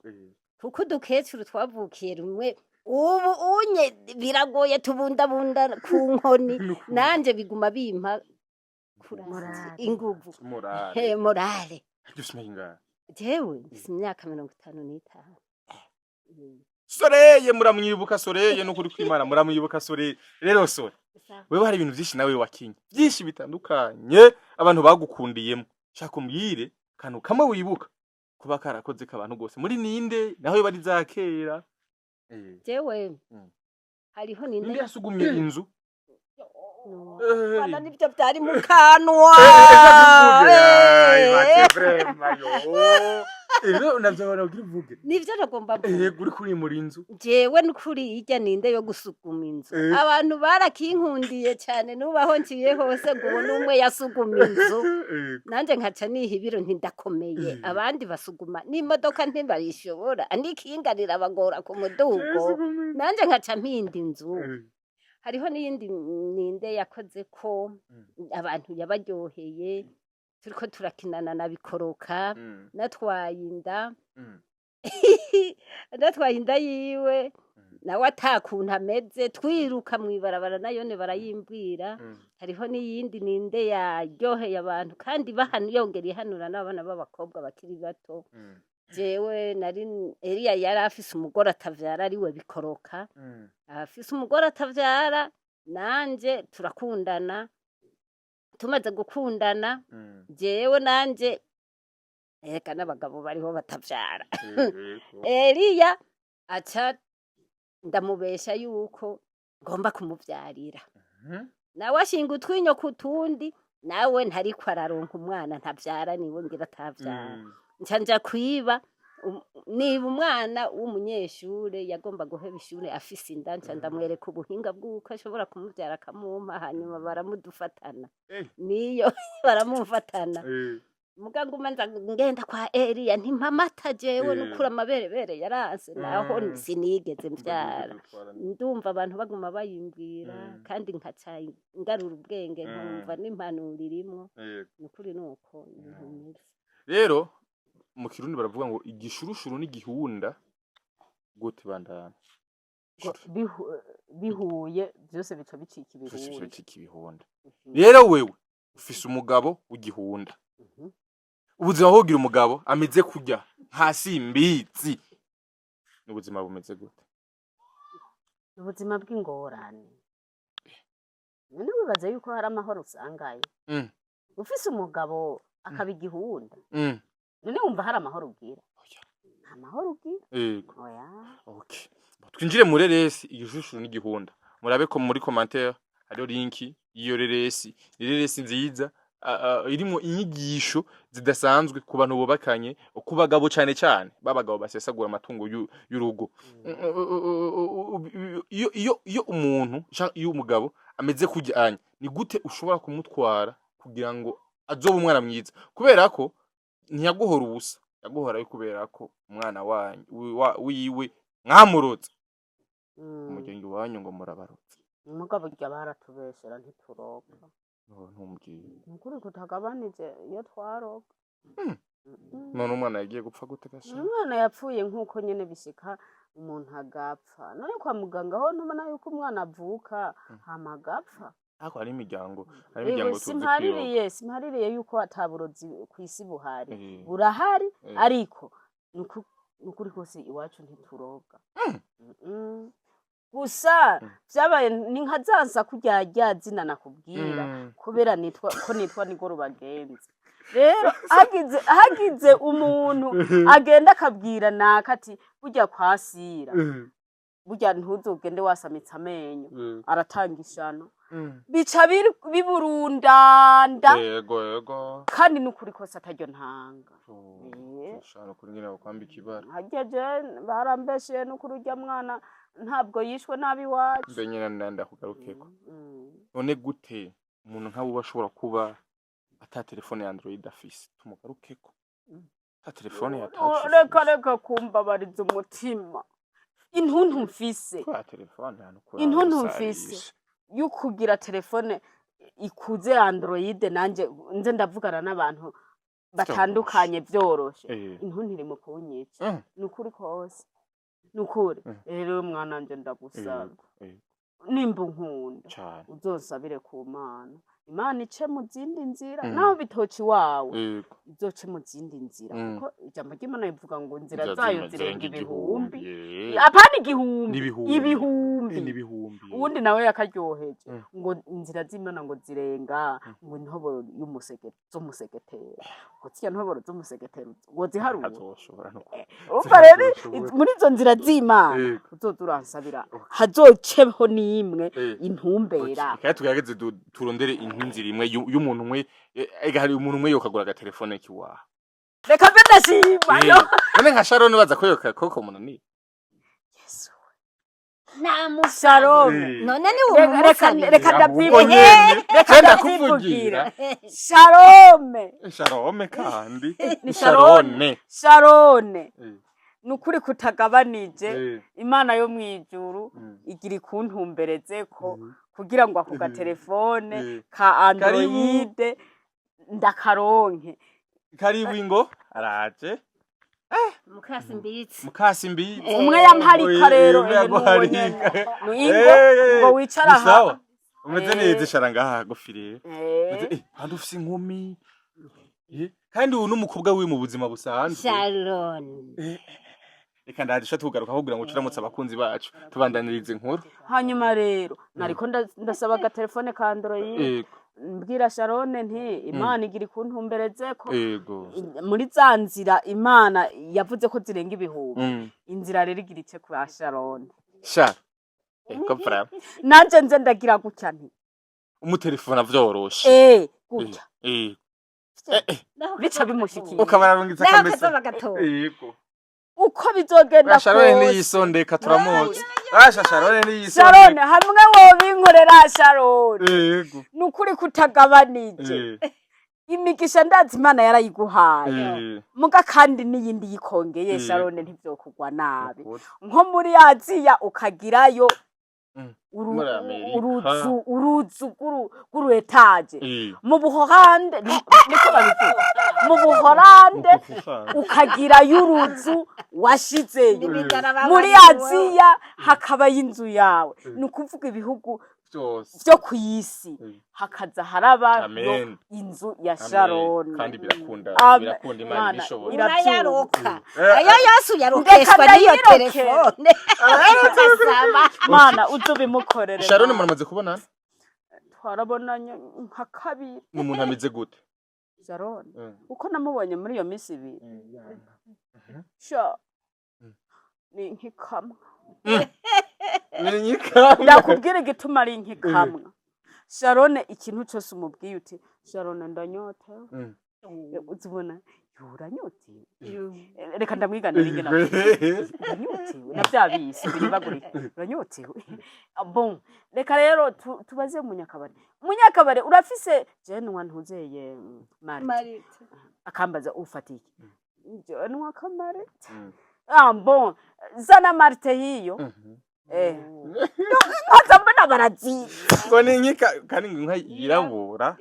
kuko udukecuru twavukiye rumwe ubu unye biragoye, tubundabunda ku nkoni. Nanje biguma bimpa courage. Morale. Inguvu. Morale. Morale. Ufise imyaka ingahe? Jewe mfise imyaka 55. Soreye muramwibuka, Soreye, n'ukuri kw'Imana muramwibuka Soreye. Rero Sore, wewe hari ibintu byinshi nawe wakinye byinshi bitandukanye, abantu bagukundiyemo. Shaka umbwire kantu kamwe wibuka kuba karakoze k'abantu gose muri ninde, naho bari za kera. Jewe hariho ninde ninde yasugumye inzu? No. Bana, nibyo byari mu kanwa. Rero navyo baragira uvuge. Nivyo nagomba mvuge. Yego, uri kurimura inzu. Jewe nukuri irya ninde yo gusuguma inzu, abantu barakinkundiye cyane, nubaho nciye hose ngo ubu n'umwe yasuguma inzu. Nanje nkaca niha ibiro nti ndakomeye. Abandi basuguma n'imodoka ntibayishobora, n'ikinga rirabagora ku mudugo, nanje nkaca mpinda inzu. Hariho n'iyindi ninde yakoze ko abantu yabaryoheye, turiko turakinana na Bikoroka, natwaye inda, natwaye inda yiwe, nawe atakuntu ameze, twiruka mw'ibarabara, nayone barayimbwira. Hariho n'iyindi ninde yaryoheye abantu, kandi bahanu yongera ihanura n'abana b'abakobwa bakiri bato. Jewe nari Eliya yari afise umugore atavyara, ariwe Bikoroka, afise umugore atavyara, nanje turakundana. Tumaze gukundana, jewe nanje eka n'abagabo bariho batavyara, Eliya aca ndamubesha yuko ngomba kumuvyarira, nawe ashinga utwinyo ku tundi, nawe ntariko araronka umwana, ntavyara, niwe ngira atavyara. Nca nja kwiba niba umwana w'umunyeshure yagomba guheba ishure afise inda, nca ndamwereka ubuhinga bw'uko ashobora kumuvyara akamumpa, hanyuma baramudufatana. Niyo baramumfatana. Muga nguma nza ngenda kwa Eliya ntimpamata, jewe nukuri amaberebere yaranse, naho sinigeze mvyara. Ndumva abantu baguma bayimbwira, kandi nkaca ngarura ubwenge, nkumva n'impanuro irimwo. Nukuri nuko ibintu bimeze. Rero mu Kirundi baravuga ngo igishurushuru n'igihunda gute bandana? Ngo bihuye byose bica bicika Byose ibihunda. bicika ibihunda. Rero wewe ufise umugabo w'igihunda. Ubuzima bwo umugabo ameze kurya nka simbizi n'ubuzima bumeze gute? Ubuzima bw'ingorane. None wibaza yuko hari amahoro usangayo? Ufise umugabo akaba igihunda, none wumva hari amahoro ugira? Oya. Nta mahoro ugira. Yego. Oya. Okay. Twinjire muri resi igishushuru n'igihunda. Murabe ko muri commentaire hariho link y'iyo reresi. Ni reresi nziza irimwo inyigisho zidasanzwe ku bantu bubakanye, ku bagabo cane cane, babagabo basesagura amatungo y'urugo. Iyo umuntu canke iyo umugabo ameze kujyanye Ni gute ushobora kumutwara kugira ngo azobe umwana mwiza? Kubera ko ntiyaguhora ubusa, yaguhora kubera ko umwana wanyu wiwe mwamurotse. Umuryango iwanyu ngo murabarotse. Mugabo burya baratubeshera, ntituroga. No, ntumbwire. Nukuri kutagabanije iyo twaroga. None umwana yagiye gupfa gute gasha? Umwana yapfuye nk'uko nyene bishika umuntu agapfa. None kwa muganga ho ntubona yuko umwana avuka hama agapfa? Ariko hari Ego, imiryango tuzi kwiroga. Simpaririye yuko ataburozi kw'isi buhari. Burahari, ariko nukuri kose iwacu ntituroga. Gusa vyabaye ni nka zansa kurya rya zina nakubwira, kubera nitwa ko nitwa niko rubagenzi. Rero hagize umuntu agenda akabwira naka ati burya kwasira, burya ntuzogende wasamitse amenyo, aratanga ishano, bica biburundanda. Yego yego. Kandi nukuri kose ataryo ntanga. Ushobora kuri nyina bakwambika ibara. Harya je barambeshe, nukuri urya mwana ntabwo yishwe nabi iwacu. Mbe nyina nanda kugarukeko. None gute umuntu nk'abo bashobora kuba ata telefone ya Android afise? Tumugarukeko, ata telefone ya touch. Reka reka kumbabariza umutima. Intuntu mfise Kwa telefone hano kuri Intuntu mfise yo kugira telefone ikuze Android, nanje nze ndavugana n'abantu batandukanye vyoroshe, intuntu iri mu kunyica. Nukuri kose, nukuri. Rero mwana wanje, ndagusaba, nimba unkunda, Cane. uzonsabire ku Mana, Imana ice mu zindi nzira. Naho bitoca iwawe, izoce mu zindi nzira, kuko ijambo ry'Imana rivuga ngo inzira Inzira zayo z'Imana zirenga ibihumbi. Apana igihumbi. N'ibihumbi. Ibihumbi. N'ibihumbi. Uwundi nawe yakaryoheje, ngo inzira z'Imana ngo zirenga ngo intoboro y'umusege z'umusegetera, ngo zirya ntoboro z'umusegetera ngo ziharure. Azoshobora no Urumva rero, Zizoshobora. muri izo nzira z'Imana, uzoza uransabira hazoceho n'imwe intumbera. Reka tugerageze turondere inzira imwe y'umuntu umwe. Ega hari umuntu umwe yokagura agatelefone kiwaha. Reka mbe ndashima yo. None nka Sharon baza ko yoka koko munani. Yesu. Namusabe. Sharon. None ni Reka umumusabira. reka Ahubwo ndavyivugira. nyene, Reka je ndavyivugira. ndakuvugira. Sharome. Sharome kandi. Ni Sharone. Sharone, nukuri kutagabanije, Imana yo mwijuru igira ikuntumbereze ko kugira ngo ako gatelefone ka Android ndakaronke. Karibu, ingo araje. Mukasi mbitse. Mukasi mbi. Umwe yamparika rero. Umwe Ehe, nuwo yaguharika. nyene. Ni ingo ngo wicara Ni sawa. aha. Umeze neza, shara ngaha hagufi rero. Kandi ufise inkumi. Kandi uyu n'umukobwa wiwe mu buzima busanzwe. Sharon. Reka ndaje tugaruka kugira ngo turamutse abakunzi bacu, tubandanirize inkuru. Hanyuma rero nariko ndasaba agatelefone ka Android, mbwira Sharone nti Imana igira ikuntumbereze ko muri za nzira Imana yavuze ko zirenga ibihumbi, inzira rero igira ice kwa Sharone. Sha ego vraiment. Nanje nze ndagira gutya nti Umutelefona vyoroshe. Gutya. Naho Bica bimushikira. Ukabararungitsa Naho akamesa. kazoba gatoya. Uko bizogenda Sharone kose. niyisondeka, turamuzi. Asha, Sharone niyisondeka. Sharone, hamwe wobinkorera Sharone, nukuri kutagabanije, imigisha ndazi Imana yarayiguhaye, muga kandi n'iyindi yikongeye. Sharone, ntivyokugwa nabi Nukuri. nko muri Aziya ukagirayo Muri Amerika. uruzu rw'uru étage. Mu Buhorande, niko babivuga, mu Buhorande ukagirayo uruzu washizeyo. Muri Aziya hakabayo inzu yawe. Ni ukuvuga ibihugu byose vyo ku isi hakaza haraba Amen. inzu ya Amen. Sharone. Kandi birakunda. Amen. Birakunda, Imana Imana ibishoboye. Urayaroka. Eh, Ayo yose uyarokeshwa Ndeka n'iyo ndayirokera. telefone. Ugasaba. Mana, uzubimukorere. Sharon, Mana. muramaze kubonana? Twarabonanye nka kabiri. Ni umuntu ameze gute? Sharon, uko namubonye muri iyo minsi 2, sha, ni nk'ikamwa. Ni nyikamwe. Ndakubwira igituma ari nk'ikamwa. Sharone, ikintu cyose umubwiye uti: "Sharone, ndanyotewe," uzibona. Uranyotewe? Reka ndamwiganira ingene uranyotewe na bya bisi biribagurika. Uranyotewe? Ah, bon, reka rero tubaze munyakabare. Munyakabare, urafise? Je nywa ntuzeye malt. Malt. Akambaza ufata iki? Je nywa ka malt. Ah bon, zana malt hiyo. Nkoza mbona baraziga. Ngo ni nkika kandi ngo inka yirabura.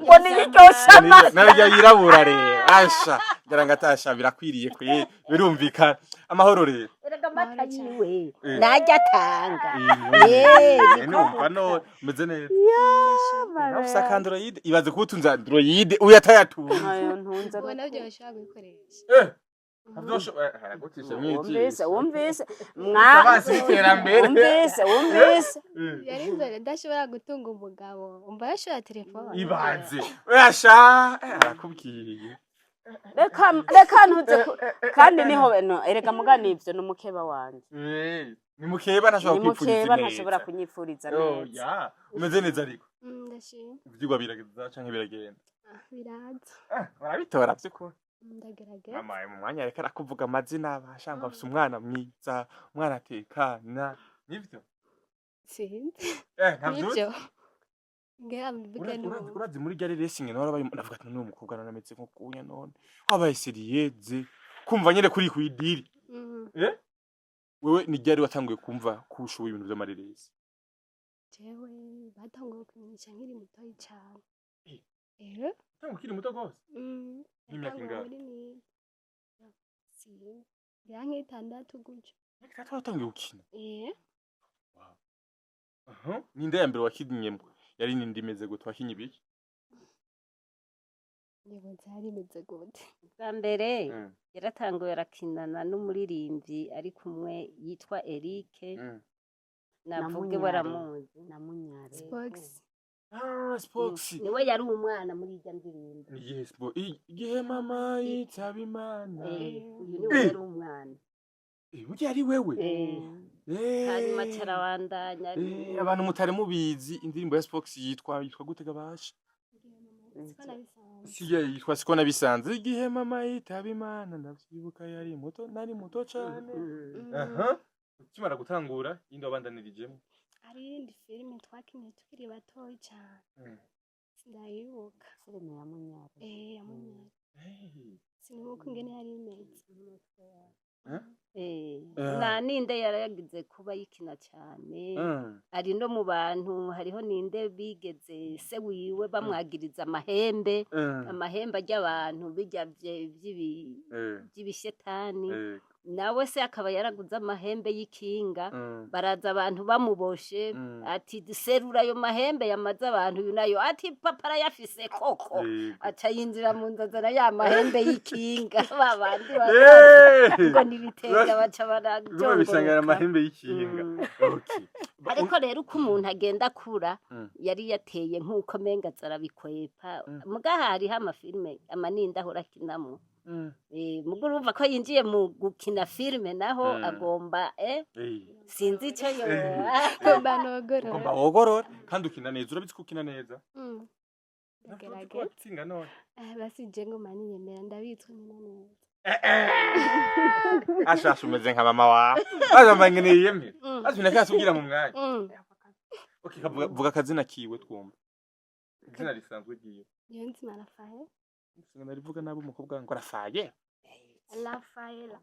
Ngo ni iryosha amata. Nayo yirabura rero, asha ngira ngo atasha birakwiriye kwe, birumvikana. Amahoro rero. Erega amata yiwe Eh. najya atanga. Numva no umeze neza. Nawe ufise aka Android, ibaze kuba utunze Android uyu atayatunze. Ayo ntunze. Ubu nabyo bashobora kubikoresha. Ntavyoshoboye. Wumvise, wumvise mwa Abansi b'iterambere. Wumvise, wumvise. Yari inzara idashobora gutunga umugabo, umva yashobora telefone. Ibaze asha, arakubwiye. Reka reka ntuze kandi niho no erega muga nivyo n'umukeba wanje. Ni mukeba, ntashobora Ni kwipfuriza mukeba, ineza. ntashobora kunyifuriza Oh, neza. ya umeze neza ariko? Ndashima. Ivyigwa birageza canke biragenda? Ah, biraza. Urabitora vy'ukuri? Ndagerageza. Mama mu mwanya ariko arakuvuga amazina, bashanga afise umwana mwiza, umwana atekana, nivyo? Sinzi. Ntavyuzi? Nibyo ngira mbivuge. N'ubu Urazi muri gare racing nawe warabaye, ndavuga ati none umukobwa none ameze nko kunya, none wabaye sérieuse kumva nyene kuri kwidiri. Wewe ni ryari watanguye kumva ko ushoboye ibintu vy'amareresi? Jewe batanguye kumenyesha nkiri mutoyi cane. Utanguye ukiri muto gose? Mm. Nk'imyaka Natanguye ingahe? muri ni sinzi, ngira nk'itandatu gutyo. Imyaka 6 watanguye gukina? Eh. Aha. Ninde ya mbere wakinyemwo? Yari ninde, imeze gute, wakinye ibiki? Nibuze yari imeze gute. Bwa mbere yaratanguye arakinana n'umuririmbyi ari kumwe yitwa Eric. Navuge. Munyare. Waramuzi? Na Munyare. Spox. Ah, Spox. Niwe yari umwana muri irya ndirimbo. Ni igihe Spox, igihe mama yitaba Imana. Uyu niwe yari umwana. Burya ari wewe? Hanyuma carabandanya. Abantu mutari mubizi, indirimbo ya Spox yitwa gute gabasha? Siko nabisanze. Siye yitwa Siko nabisanze. Igihe mama yitaba Imana ndavyibuka, yari muto, nari muto cane. Aha, ukimara gutangura indi wabandanirijemo? Hari iyindi filime twakinye tukiri batoyi cane. Sindayibuka. Filime ya Munyare. Eh, ya Munyare. Sinibuka ingene yari imeze. Na ninde yaragize kuba yikina cyane, ari no mu bantu hariho ninde bigeze se wiwe bamwagiriza amahembe, amahembe ajya abantu bijya by'ibishetani. Nawe se akaba yaraguze amahembe y'ikinga. Baraza abantu bamuboshe, ati serura ayo mahembe yamaze abantu. Uyu nayo ati papa arayafise koko. Aca yinjira mu nzu azana ya mahembe y'ikinga, ba bandi ngo nibitega baca Biguma bisangana barabyongoroka. Amahembe y'ikinga. Okay. Ariko rero uko umuntu agenda akura, yari yateye nk'uko menga arabikwepa. Muga hariho amafilime amanini ahora akinamwo. Muga urumva ko yinjiye mu gukina filime naho agomba sinzi ico yo. Ngomba nogorora. Ugomba wogorora kandi ukina neza, urabizi ko ukina neza. Ndagerageza. Watsinga none. Ah, basi je ngoma niyemera, ndabitswe nyina neza. Ashasha umeze nka mama wawe, aza ngene yiyemera. Azi nakasubwira mu mwanya. Okay, kavuga, vuga akazina kiwe twumva, izina risanzwe ryiwe. Niyonzima Rafael. Singa narivuga nabi, umukobwa ngo Rafael. Rafaela.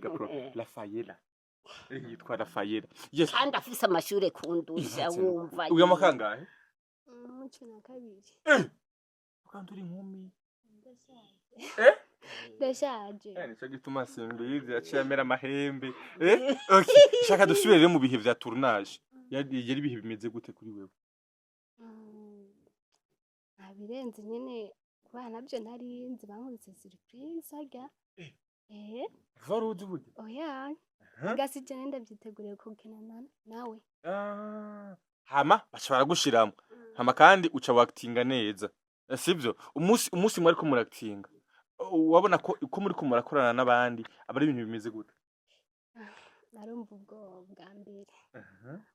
Gapro Rafaela. Yitwa Rafaela, yes. Kandi afise amashure kundusha. Ihatse. Wumva. Uyu makangahe? Mu 12. Kandi uri inkumi. Ndashaje. Ndashaje. Nico gituma simbizi yaciye amera amahembe. Okay, shaka dusubire rero mu bihe vya tournage. Yari ibihe bimeze gute kuri wewe? Nta birenze nyene, kubana nabyo nari nzi, bankubise surprise harya. Wari uzi burya? Oya. Huh? Gasi je ndavyiteguriye kukinana nawe. Ah. Hama baca baragushiramwo, hama kandi uca wakitinga neza. Sivyo? Umunsi mwariko murakitinga, wabona ko uko muriko murakorana n'abandi aba ari ibintu bimeze gute? Narumva ubwoba bwa mbere.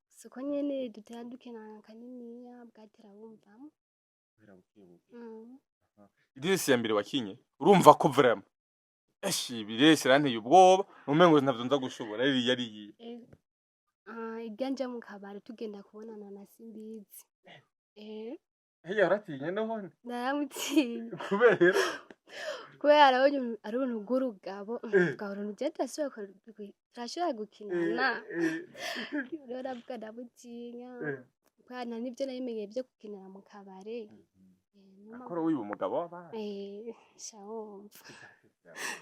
Siko nyene dutera dukinana kaniniya bwatera bumvamo. Ireresi ya mbere wakinye, urumva ko vraiment eshi ibiresi ranteye ubwoba, umengo ntavyo nza gushobora, yari yari yiye. Irya nja mu kabari tugenda kubonana na Simbizi. Heya, waratinye none? Naramutinya. Kubera? Kubera arabonye ari uruntu rw'urugabo, ubwo uruntu je turashobora gukinana. Rero ndavuga ndamutinya. Kubera nta nivyo nari vyo gukinira mu kabare. Niyo mpamvu. Akora wiba umugabo w'abandi. Sha wumva.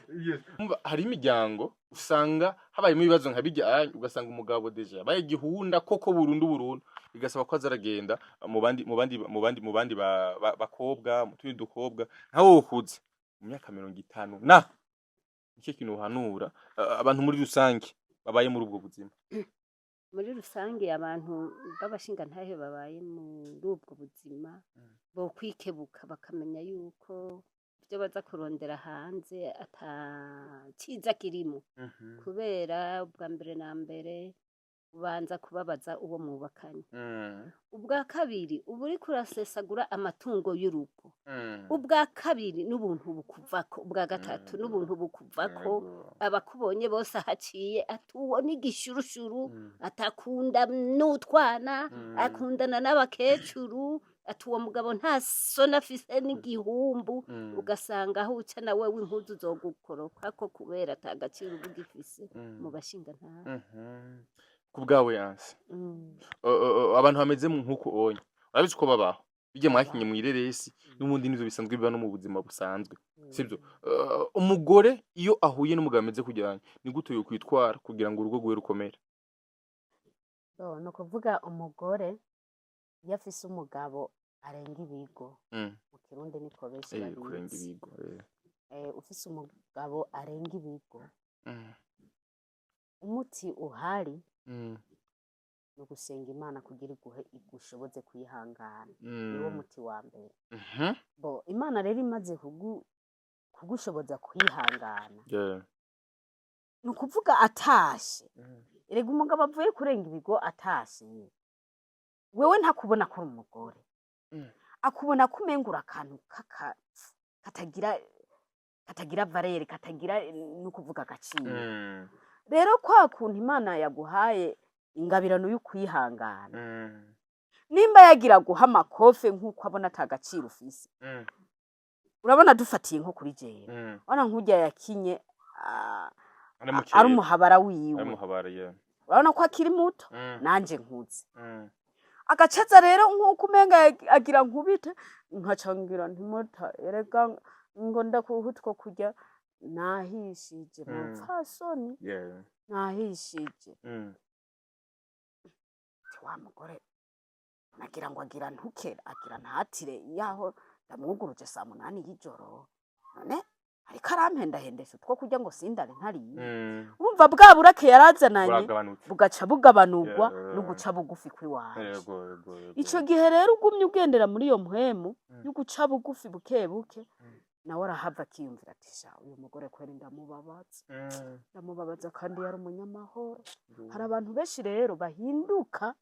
Yes. Umva, hari imiryango usanga habayemo ibibazo nka bijya, ugasanga umugabo déjà yabaye igihunda koko burundu burundu, bigasaba ko aza aragenda mu bandi bakobwa, mu tundi dukobwa. Nka wowe ukuze mu myaka 50 na nicyo kintu uhanura abantu muri rusange babaye muri ubwo buzima? Muri rusange, abantu b'abashingantahe babaye muri ubwo buzima bokwikebuka, bakamenya yuko ibyo baza kurondera hanze ata ciza kirimo, kubera ubwa mbere na mbere ubanza kubabaza uwo mwubakanye, ubwa kabiri uba uriko urasesagura amatungo y'urugo, ubwa kabiri n'ubuntu bukuvako, ubwa gatatu n'ubuntu bukuvako. Abakubonye bose ahaciye ati: "Uwo ni igishurushuru, atakunda n'utwana, akundana n'abakecuru." Ati: "Uwo mugabo nta soni afise n'igihumbu." Ugasanga aho uca nawe w'impuzu zogukorokako kubera ata gaciro uba ugifise mu bashingantahe. Ku bwawe yanse, abantu bameze nk'uko onye urabizi ko babaho, bijya mwakinye mw'ireresi, n'ubundi nivyo bisanzwe biba no mu buzima busanzwe, sibyo? Umugore iyo ahuye n'umugabo ameze kugira ni gute yokwitwara kugira ngo urugo rwiwe rukomere? Bo, ni ukuvuga umugore iyo afise umugabo arenga ibigo, mu Kirundi niko benshi Kurenga babizi. ibigo. Ufise umugabo arenga ibigo, umuti uhari ni ugusenga Imana kugira iguhe igushoboze kwihangana. Niwo muti wa mbere. Bo, Imana rero imaze kugushoboza kwihangana, ni ukuvuga atashe, erega umugabo avuye kurenga ibigo atashe, wewe ntakubona ko uri umugore, akubona ko umenga uri akantu katagira valeur, katagira no kuvuga agaciro. Rero kwa kuntu Imana yaguhaye ingabirano y'ukwihangana, nimba yagira guha amakofe nk'uko abona ata gaciro ufise, urabona dufatiye nko kuri jewe, urabona nk'urya yakinye Ari ari umuhabara wiwe, ari muhabara, yeah. Urabona ko akiri muto, nanje nkuze, agacaza rero nk'uko umenga agira nkubite, nkaca ngira ntimuta erega ngo ndakuha utwo kurya nahishije mu mupfasoni, nahishije. Ati: "Wa mugore nagira ngo agira ntuke, agira ntatire yaho ndamwuguruje saa 8 y'ijoro, none ariko arampendahendesha utwo kurya ngo sindare ntariye." Urumva bwa burake yarazananye Buragabanutse. bugaca bugabanurwa no guca bugufi kw'iwanje. Yego yego yego. Ico gihe rero ugumye ugendera muri iyo mpwemu yo guca bugufi buke buke, nawe arahava akiyumvira ati: "Sha, uyu mugore kweri ndamubabaza, ndamubabaza kandi yari umunyamahoro." Hari abantu benshi rero bahinduka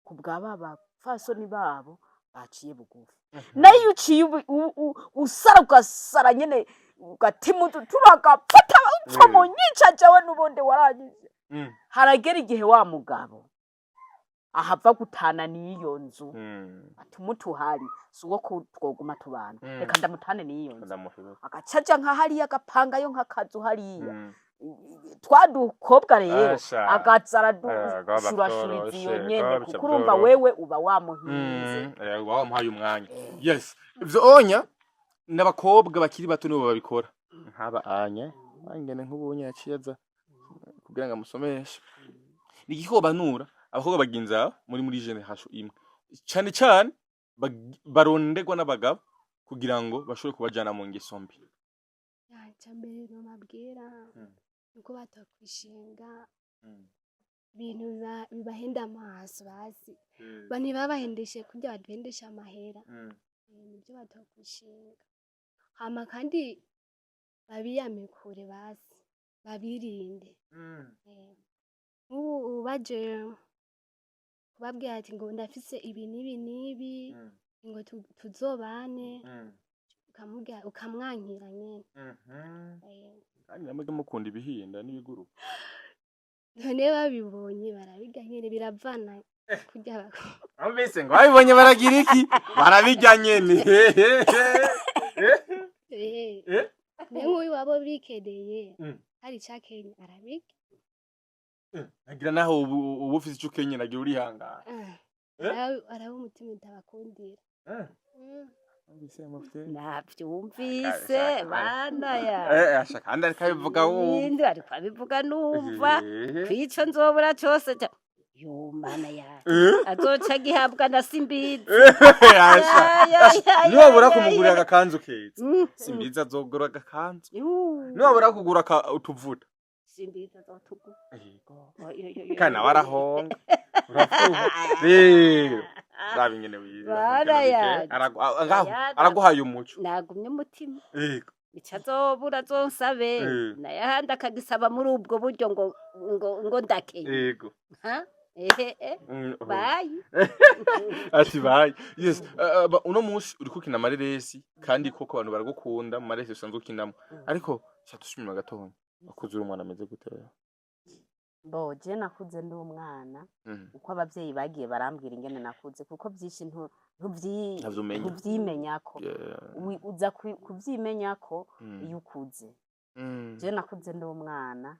ku bwa ba bapfasoni babo baciye bugufi. Nayo iyo uciye usara, ugasara nyene, ugatima turagapfata upfa mu nyica, jewe n'ubundi waranyije. Haragera igihe wa mugabo ahava gutana n'iyo nzu, ati: "Umuti uhari si uwo ko twoguma tubana, reka ndamutane n'iyo nzu." Ndamuheba. Agaca aja nka hariya, agapangayo nk'akazu hariya, twa dukobwa rero Asha. agaza Gaba aradushurashuriza iyo vyoroshe, nyene, gaba kuko urumva vyoroshe. wewe uba wamuhinze. Uba wamuhaye umwanya. Yes, ivyo onya n'abakobwa bakiri bato nibo babikora, nk'aba anya angene nk'ubunye yaciye aza kugira ngo amusomeshe. Ni igiki wobanura abakobwa bagenzi bawe muri génération imwe, cane cane baronderwa n'abagabo kugira ngo bashobore kubajana mu ngeso mbi? Icya mbere nobabwira nuko batokwishinga ibintu bibahenda amaso, basi ba ntibabahendeshe kurya baduhendesha amahera. Nivyo batokwishinga. Hama kandi babiyame kure, basi babirinde. Nk'ubu baje kubabwira ati ngo ndafise ibi n'ibi n'ibi, ngo tuzobane. Ukamubwira, ukamwankira nyene. Kandi namwe mukunda ibihinda n'ibiguruka. None babibonye barabirya nyene, biravana kurya Mbese ngo babibonye baragira iki? Barabirya nyene. Naye nk'uyu wabo bikereye, hari icakenye arabirya. Nagira naho ubu ufise ico ukenye, nagira urihangana. Ah, Eh? araba umutima utabakundira. Navyumvise bana ya. Asha, kandi ariko abivuga wumva. Ibindi ariko abivuga numva kwico nzobura cose yo mana ya, azoca gihabwa na Simbizi. Asha. Ya, ya, ya, Niwabura ya, kumugurira ya. agakanzu keza, Simbizi azogura agakanzu. Niwabura kugura utuvuta, Simbizi azotugura. Kandi nawe arahonga, uravuga rero, raba ingene wiza. Bana yanje. Ngaho Ayana. araguhaye umuco. Nagumye umutima. Ico azobura azonsabe, naye ahandi akagisaba muri ubwo buryo ngo ndakenye. Ha? Ehe, eh. Bayi. Ati bayi, yes. Uno munsi uriko ukina amareresi, kandi koko abantu baragukunda mu mareresi usanzwe ukinamo, ariko sha dushimira gatonya, wakuze uri umwana ameze gute wewe? Bo je nakuze ndi umwana uko abavyeyi bagiye barambwira ingene nakuze, kuko byinshi Ntavyo umenya. ntuvyimenyako. Uza kuvyimenyako iyo ukuze. Je nakuze ndi umwana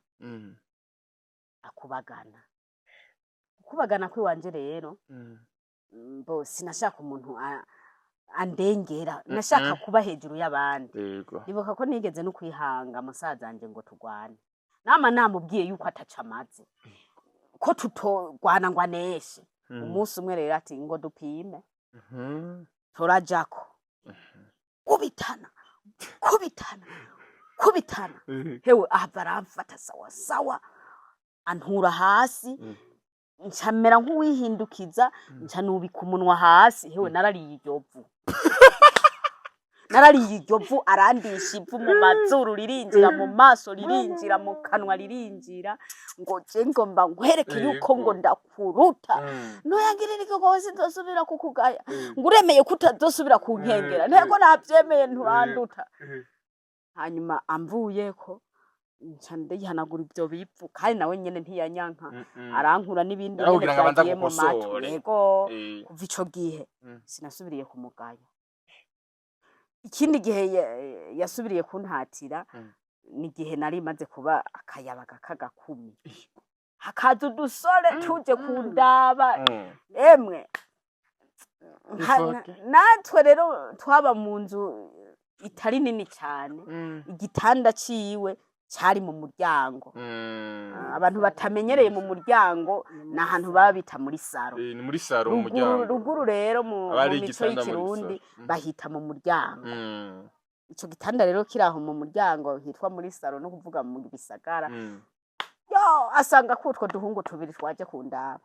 akubagana. Ukubagana kwiwanje rero, bo sinashaka umuntu andengera, nashaka kuba hejuru y'abandi. Ndibuka ko nigeze no kwihanga musaza wanje ngo tugwane, nama namubwiye yuko ataca amaze ko tutogwana ngo aneshe. Umunsi umwe rero ati ngo dupime, turajako kubitana, kubitana, kubitana. Hewe, ahava aramfata sawa sawa, antura hasi. Ncamera nk'uwihindukiza, nca nubika umunwa hasi. Hewe, narariye iryo vu, narariye iryo vu. Arandisha ivu mu mazuru, ririnjira mu maso, ririnjira mu kanwa, ririnjira, ngo je ngomba nkwereke yuko ngo ndakuruta. Noyangirira iki sinzosubira kukugaya, ngo uremeye ko utazosubira kunkengera? Ntego, navyemeye, nturanduta. Hanyuma amvuyeko, nca ndihanagura ivyo bivu, kandi nawe nyene ntiyanyanka, arankura n'ibindi nyene Yarakubwira ngo abanze vyagiye mu matwi. agukosore. Yego. Kuva ico gihe sinasubiriye kumugaya. Ikindi gihe yasubiriye kuntatira ni igihe nari maze kuba akayabaga k'agakumi, hakaza udusore tuje kundaba. Emwe, Ifoke. natwe rero twaba mu nzu itari nini cyane, igitanda ciwe cyari mu muryango. Abantu batamenyereye mu muryango, ni ahantu baba bita muri saro. Ni muri saro mu Ruguru, muryango. ruguru rero mu Aba ari mu mico igitanda muri y'ikirundi saro. Bahita mu muryango. Ico gitanda rero kiri aho mu muryango hitwa muri saro, no kuvuga mu bisagara. Yo, asanga ko utwo duhungu tubiri twaje kundaba,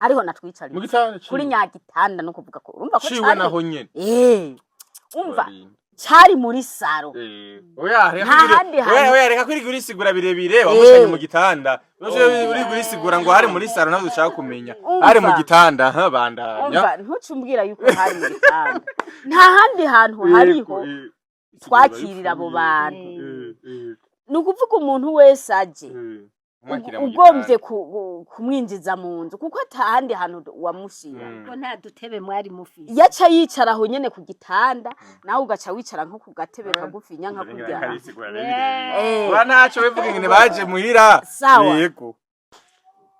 ariho Mu natwicariye gitanda kuri ciwe. Nyagitanda, no kuvuga ko urumva ko Ciwe cari naho nyene. Umva, Urarinda. cari muri saro. Oya, reka Nta handi oya, hantu. oya, reka kwirirwa urisigura birebire, wamushanye mu gitanda. Uri urisigura ngo hari muri saro, ntabwo ushaka kumenya. Umva. Hari mu gitanda, ha, bandanya. Umva, ntucumbwira yuko hari mu gitanda, nta handi hantu hariho twakirira abo bantu. Ni ukuvuga umuntu wese aje, Umwakira mu ugombye gitanda. Kumwinjiza mu nzu, kuko atahandi hantu wamushira. Ko nta dutebe mwari mufise? Yaca yicara aho nyene ku gitanda, nawe ugaca wicara nko ku gatebe kagufinya nka kurya. Karisigura birebire. Ura ntaco bivuga ingene baje muhira. Sawa. Yego.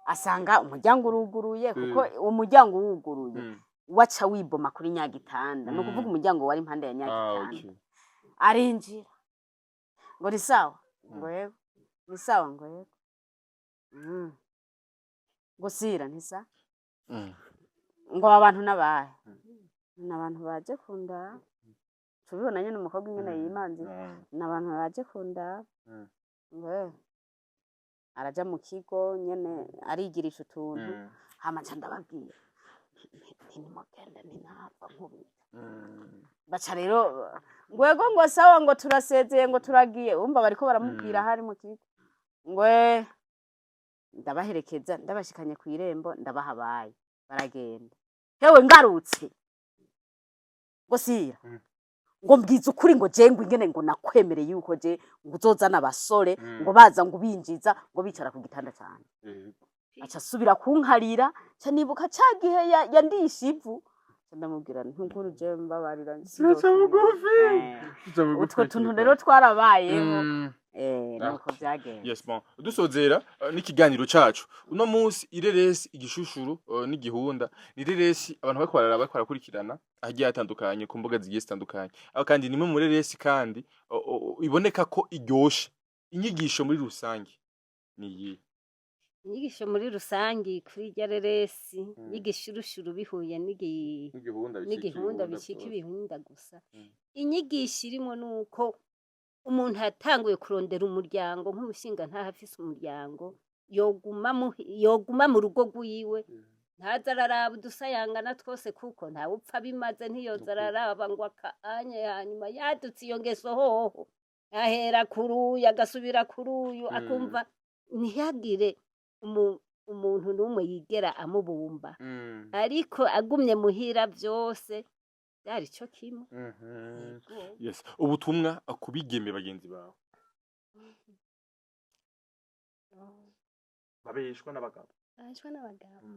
Asanga umuryango uruguruye, kuko umuryango wuguruye waca wiboma kuri nyagitanda, ni ukuvuga umuryango wari impande ya nyagitanda. Arinjira ngo ni sawa, ngo yego, ni sawa, ngo yego. Ngo sira ntisa, ngo aba bantu n'abahe? Ni abantu baje kundaba. Tubibona nyene umukobwa ingene yimanze. Ni abantu baje kundaba. Ngo araja mu kigo nyene arigirisha utuntu. Hama nca ndababwira nti nimugende, ntinahava nkubita. Baca rero ngo ego, ngo sawa, ngo turasezeye, ngo turagiye. Umva, bariko baramubwira hari mu kigo, ngo ndabaherekeza, ndabashikanye kw'irembo, ndabahabaye, baragenda. Hewe, ngarutse ngo sira. Ngo mbwiza ukuri, ngo je ngo ingene ngo nakwemereye yuko je ngo uzozana abasore, ngo baza ngo ubinjiza, ngo bicara ku gitanda cyane. Aca asubira kunkarira, ca nibuka ca gihe yandisha ivu, ca ndamubwira ntukuru je mbabarira. Sinaca bugufi. Utwo tuntu rero twarabayeho. Nuko byagenze. Yes, bon. Dusozera n'ikiganiro cacu. Uno munsi ireresi Igishushuru n'Igihunda ni ireresi abantu bariko bararaba, bariko barakurikirana ahagiye hatandukanye ku mbuga zigiye zitandukanye. Aho kandi nimwe muri reresi kandi iboneka ko iryoshe. Inyigisho muri rusange ni iyihe? Inyigisho muri rusangi kuri irya reresi y'Igishurushuru bihuye N'Igihunda. n'Igihunda bicika ibihunda gusa. Inyigisho irimo nuko umuntu yatanguye kurondera umuryango nk'umushinga ntahafise umuryango, yoguma mu rugo rwiwe, ntaza araraba udusayangana twose, kuko ntawupfa bimaze. Ntiyoza araraba ngo akaanye, hanyuma yadutse iyo ngeso hoho ahera kuruyu agasubira kuruyu, akumva ntihagire umuntu n'umwe yigera amubumba, ariko agumye muhira byose byari ico kimwe. Yego. Yes. Ubutumwa kubigeme bagenzi bawe babeshwa n'abagabo. Abashwa n'abagabo,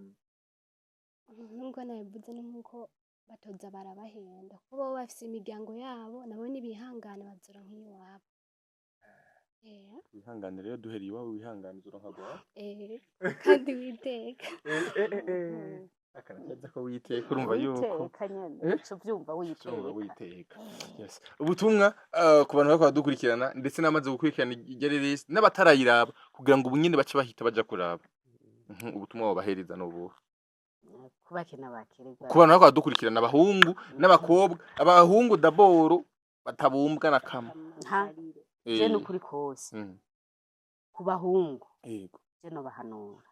nkuko nabivuze, ni nkuko batoza barabahenda, kuko baba bafise imiryango yabo, nabo nibihangana bazora nk'iwabo. Wihangane rero, duhereye iwawe, wihangane uzoronka gwawe. Kandi witeka. Akanakaza ko witeka, urumva yuko Witeka nyene. Eh? Uca uvyumva. Urumva. Witeka. Witeka, yes. Ubutumwa ku bantu bariko baradukurikirana ndetse n'amaze gukurikirana irya reresi n'abatarayiraba, kugira ngo ubu nyene bace bahita baja kuraba. Ubutumwa wobahereza n'ubuhe? Kubakena bakererwa. Ku bantu bariko baradukurikirana, abahungu n'abakobwa, abahungu d'abord batabumbwa na kamwe. Ha. Je n'ukuri kose, ku bahungu, je nobahanura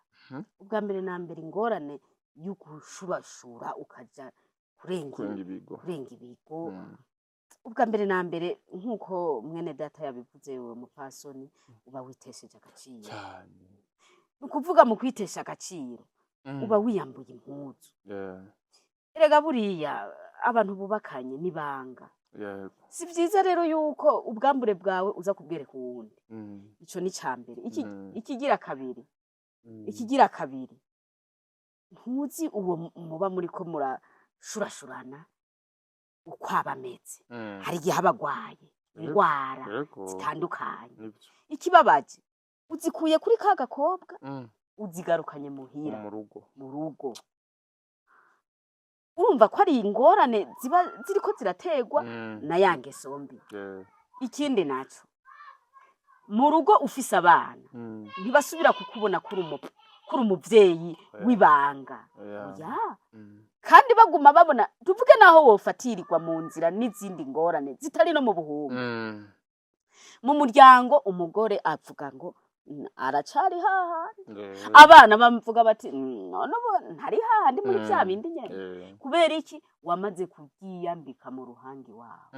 ubwa mbere na mbere ingorane y'ugushurashura ukaja kurenga Kurenga ibigo. Kurenga ibigo. Ubwa mbere na mbere, nk'uko mwene data yabivuze, uwo mupfasoni, uba witesheje agaciro. Cyane. Ni ukuvuga mu kwitesha agaciro, uba wiyambuye impuzu. Erega buriya abantu bubakanye n'ibanga. Si vyiza rero yuko ubwambure bwawe uza kubwereka uwundi. Ico ni ca mbere. Ikigira kabiri, ikigira kabiri, ntuzi uwo muba muriko murashurashurana uko aba ameze. Hari igihe aba agwaye indwara zitandukanye. Ikibabaje, uzikuye kuri ka gakobwa, uzigarukanye muhira, mu rugo. Mu rugo. Urumva ko ari ingorane ziba ziriko ziraterwa na ya ngeso mbi. Ikindi naco, mu rugo ufise abana, ntibasubira kukubona kuri umuvyeyi w'ibanga. Oya. Kandi baguma babona, tuvuge naho wofatirirwa mu nzira n'izindi ngorane zitari no mu buhumbu, mu muryango umugore avuga ngo "Aracari hahandi." Abana bamuvuga bati "None ubu ntari hahandi muri vya bindi nyene." Kubera iki? Wamaze kuryiyambika mu ruhanga iwawe.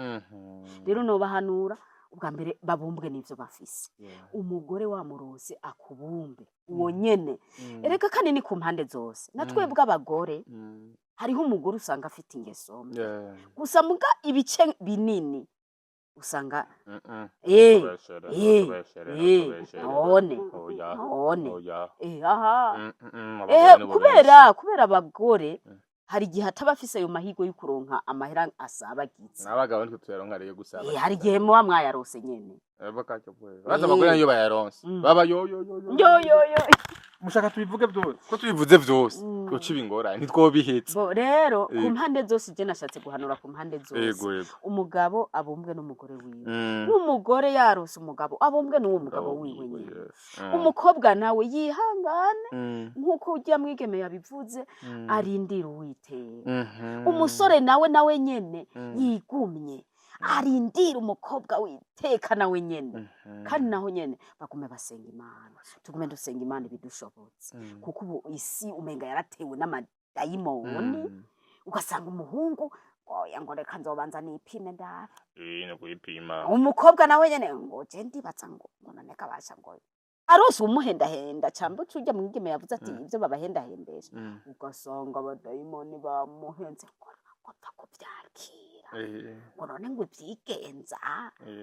Rero nobahanura ubwa mbere babumbwe n'ivyo bafise. Umugore wamurose akubumbe uwo nyene. Erega kandi ni ku mpande zose, na twebwe abagore, hariho umugore usanga afite ingeso mbi, gusa muga ibice binini usanga Tubeshere, tubeshere, tubeshere. None Oya. none Oya. Aha. Abagore nibo Kubera benshi. kubera abagore, hari igihe ataba afise ayo mahirwe yo kuronka amahera asabagiza. N'abagabo nitwe tuyaronka rero gusa. Hari igihe muba mwayarose nyene. Baza abagore niyo bayaronse. Baba yo yo yo yo. Yo yo yo. Mushaka tubivuge byose. Ko tubivuze byose. Twoca ibingorane ntitwobihetse. Bo rero ku mpande zose, je nashatse guhanura ku mpande zose. Yego yego. Umugabo abumbwe n'umugore wiwe, n'umugore yarose umugabo abumbwe n'uwo mugabo wiwe nyene. Umukobwa nawe yihangane, nk'uko ujya mwigeme yabivuze, arindira Uwiteka. Umusore nawe nyene yigumye, arindira umukobwa witeka nawe nyene. Kandi naho nyene bagume basenga Imana, tugume dusenga Imana ibidushobotse, kuko ubu isi umenga yaratewe n'amadayimoni. Ugasanga umuhungu, oya, ngo reka nzobanza nipime ndabe. No kwipima. Umukobwa nawe nyene ngo je ndibaza ngo none kabasha ngo arose umuhendahenda camba uca mwigeme yavuze ati ibyo babahendahendesha, ugasanga abadayimoni bamuhenze ngo pfa kubyakira. Kubera ngo none ngo ivyigenza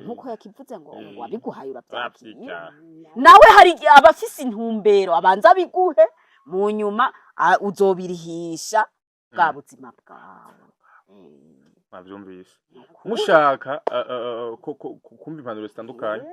nkuko yakivuze ngo ngo wabiguhaye uravyakira. Nawe hari igihe aba afise intumbero, abanza abiguhe, mu nyuma uzobirihisha bwa buzima bwawe. Mwavyumvise. Nukuri. Mushaka kumva impanuro zitandukanye,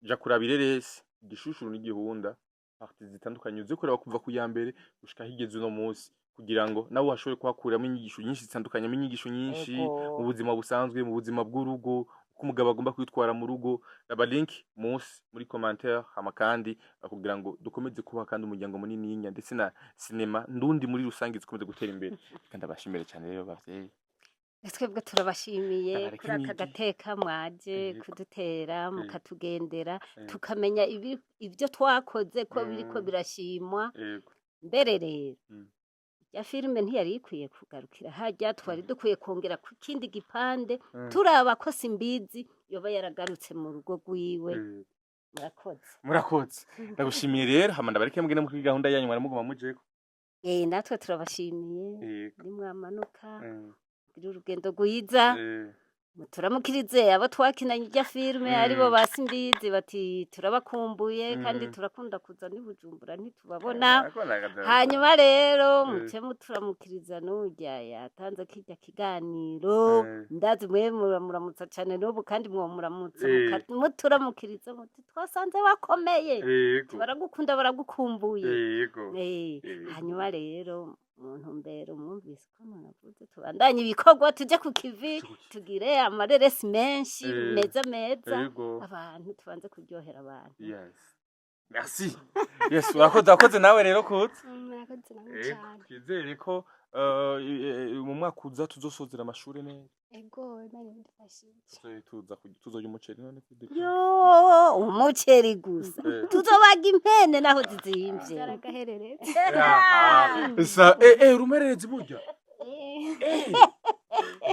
ja kuraba ireresi Igishushuru n'Igihunda, parties zitandukanye, uze kureba kuva ku ya mbere gushika higeze uno munsi, kugira ngo nawe washobore kuhakuramo inyigisho nyinshi zitandukanye, inyigisho nyinshi mu buzima busanzwe, mu buzima bw'urugo, uko umugabo agomba kwitwara mu rugo. Raba link munsi muri commentaire. Hama kandi kugira ngo dukomeze kubaha kandi umuryango munini ndetse na sinema ndundi muri rusange zikomeze gutera imbere. Kandi abashimire cyane rero, bavyeyi. Twebwe turabashimiye Abareke kuri aka mwige. gateka mwaje kudutera, mukatugendera, tukamenya ibyo twakoze ko biriko birashimwa. Mbere rero, ya filime ntiyari ikwiye kugarukira hajya, twari dukwiye kongera ku kindi gipande, turaba ko Simbizi yoba yaragarutse mu rugo rwiwe. Murakoze. Murakoze, ndagushimiye rero. Hama ndabareke mugende muri gahunda yanyu, mwaramuguma mujeko. Natwe turabashimiye. Nimwamanuka, mugire urugendo rwiza. Turamukirize abo twakinanye irya filime, aribo ba Simbizi, bati turabakumbuye kandi turakunda kuza n'i Bujumbura ntitubabona. Hanyuma rero muce muturamukiriza n'urya yatanze kirya kiganiro. Ndazi mwe muramuramutsa cane n'ubu, kandi mwomuramutsa, muturamukiriza muti twasanze bakomeye, baragukunda, baragukumbuye. Hanyuma rero mu ntumbero mwumvise ko navuze, tubandanye ibikorwa, tuje ku kivi, tugire amareresi menshi meza meza, abantu tubanze kuryohera abantu. Yes, merci. Yes, urakoze, urakoze nawe rero kuza. Murakoze namwe cyane. Twizere ko mu mwaka uza tuzosozera amashuri neza. Ego, Imana ibidufashije. Tuzoza tuzorya umuceri none Yo, umuceri gusa? Tuzobaga impene naho zizimvye. Byaragahereretse. Sa urumererezi burya.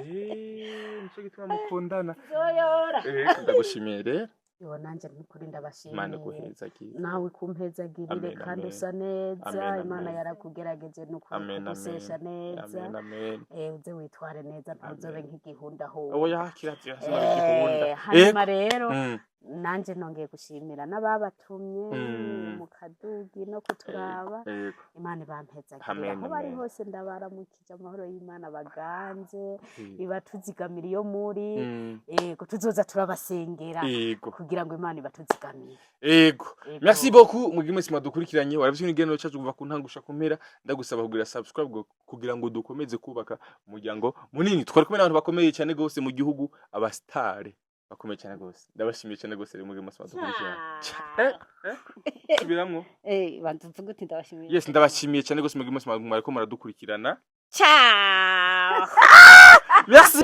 Nico gituma mukundana. Tuzoyora. Ndagushimiye rero. Yo, nanje nukuri Imana ndabashimiye. iguhezagire. Nawe kumpezagirire. Amen, Kandi amen. usa neza. Amen, Imana amen. yarakugerageje nukuri Amen, amen. kugusesha neza. Amen, amen. Uze witware neza, ntuzobe Amen. nk'igihunda ahubwo. Oya, kirazira, sinabigikunda. Hanyuma rero nanje nongeye gushimira n'ababatumye mu kadugi no kuturaba. Imana ibampezagirire Amen, aho bari amen. hose. Ndabaramukije, amahoro y'Imana baganze, ibatuzigamira iyo muri. Yego, tuzoza turabasengera kugira ngo Imana ibatuzigamire. Ego. Merci beaucoup mwebwe mwese mwadukurikiranye. Waravye ikiganiro cyacu kuva ku ntango gushika ku mpera. Ndagusaba kugira subscribe kugira ngo dukomeze kubaka umuryango munini. Twari kumwe n'abantu bakomeye cyane gose mu gihugu, abastare bakomeye cyane gose. Ndabashimiye cyane gose rero mwebwe mwese mwadukurikiranye. Subiramwo. Banza uvuge uti ndabashimiye. Yes, ndabashimiye cyane gose mwebwe mwese mwariko muradukurikirana. Ciao. Merci.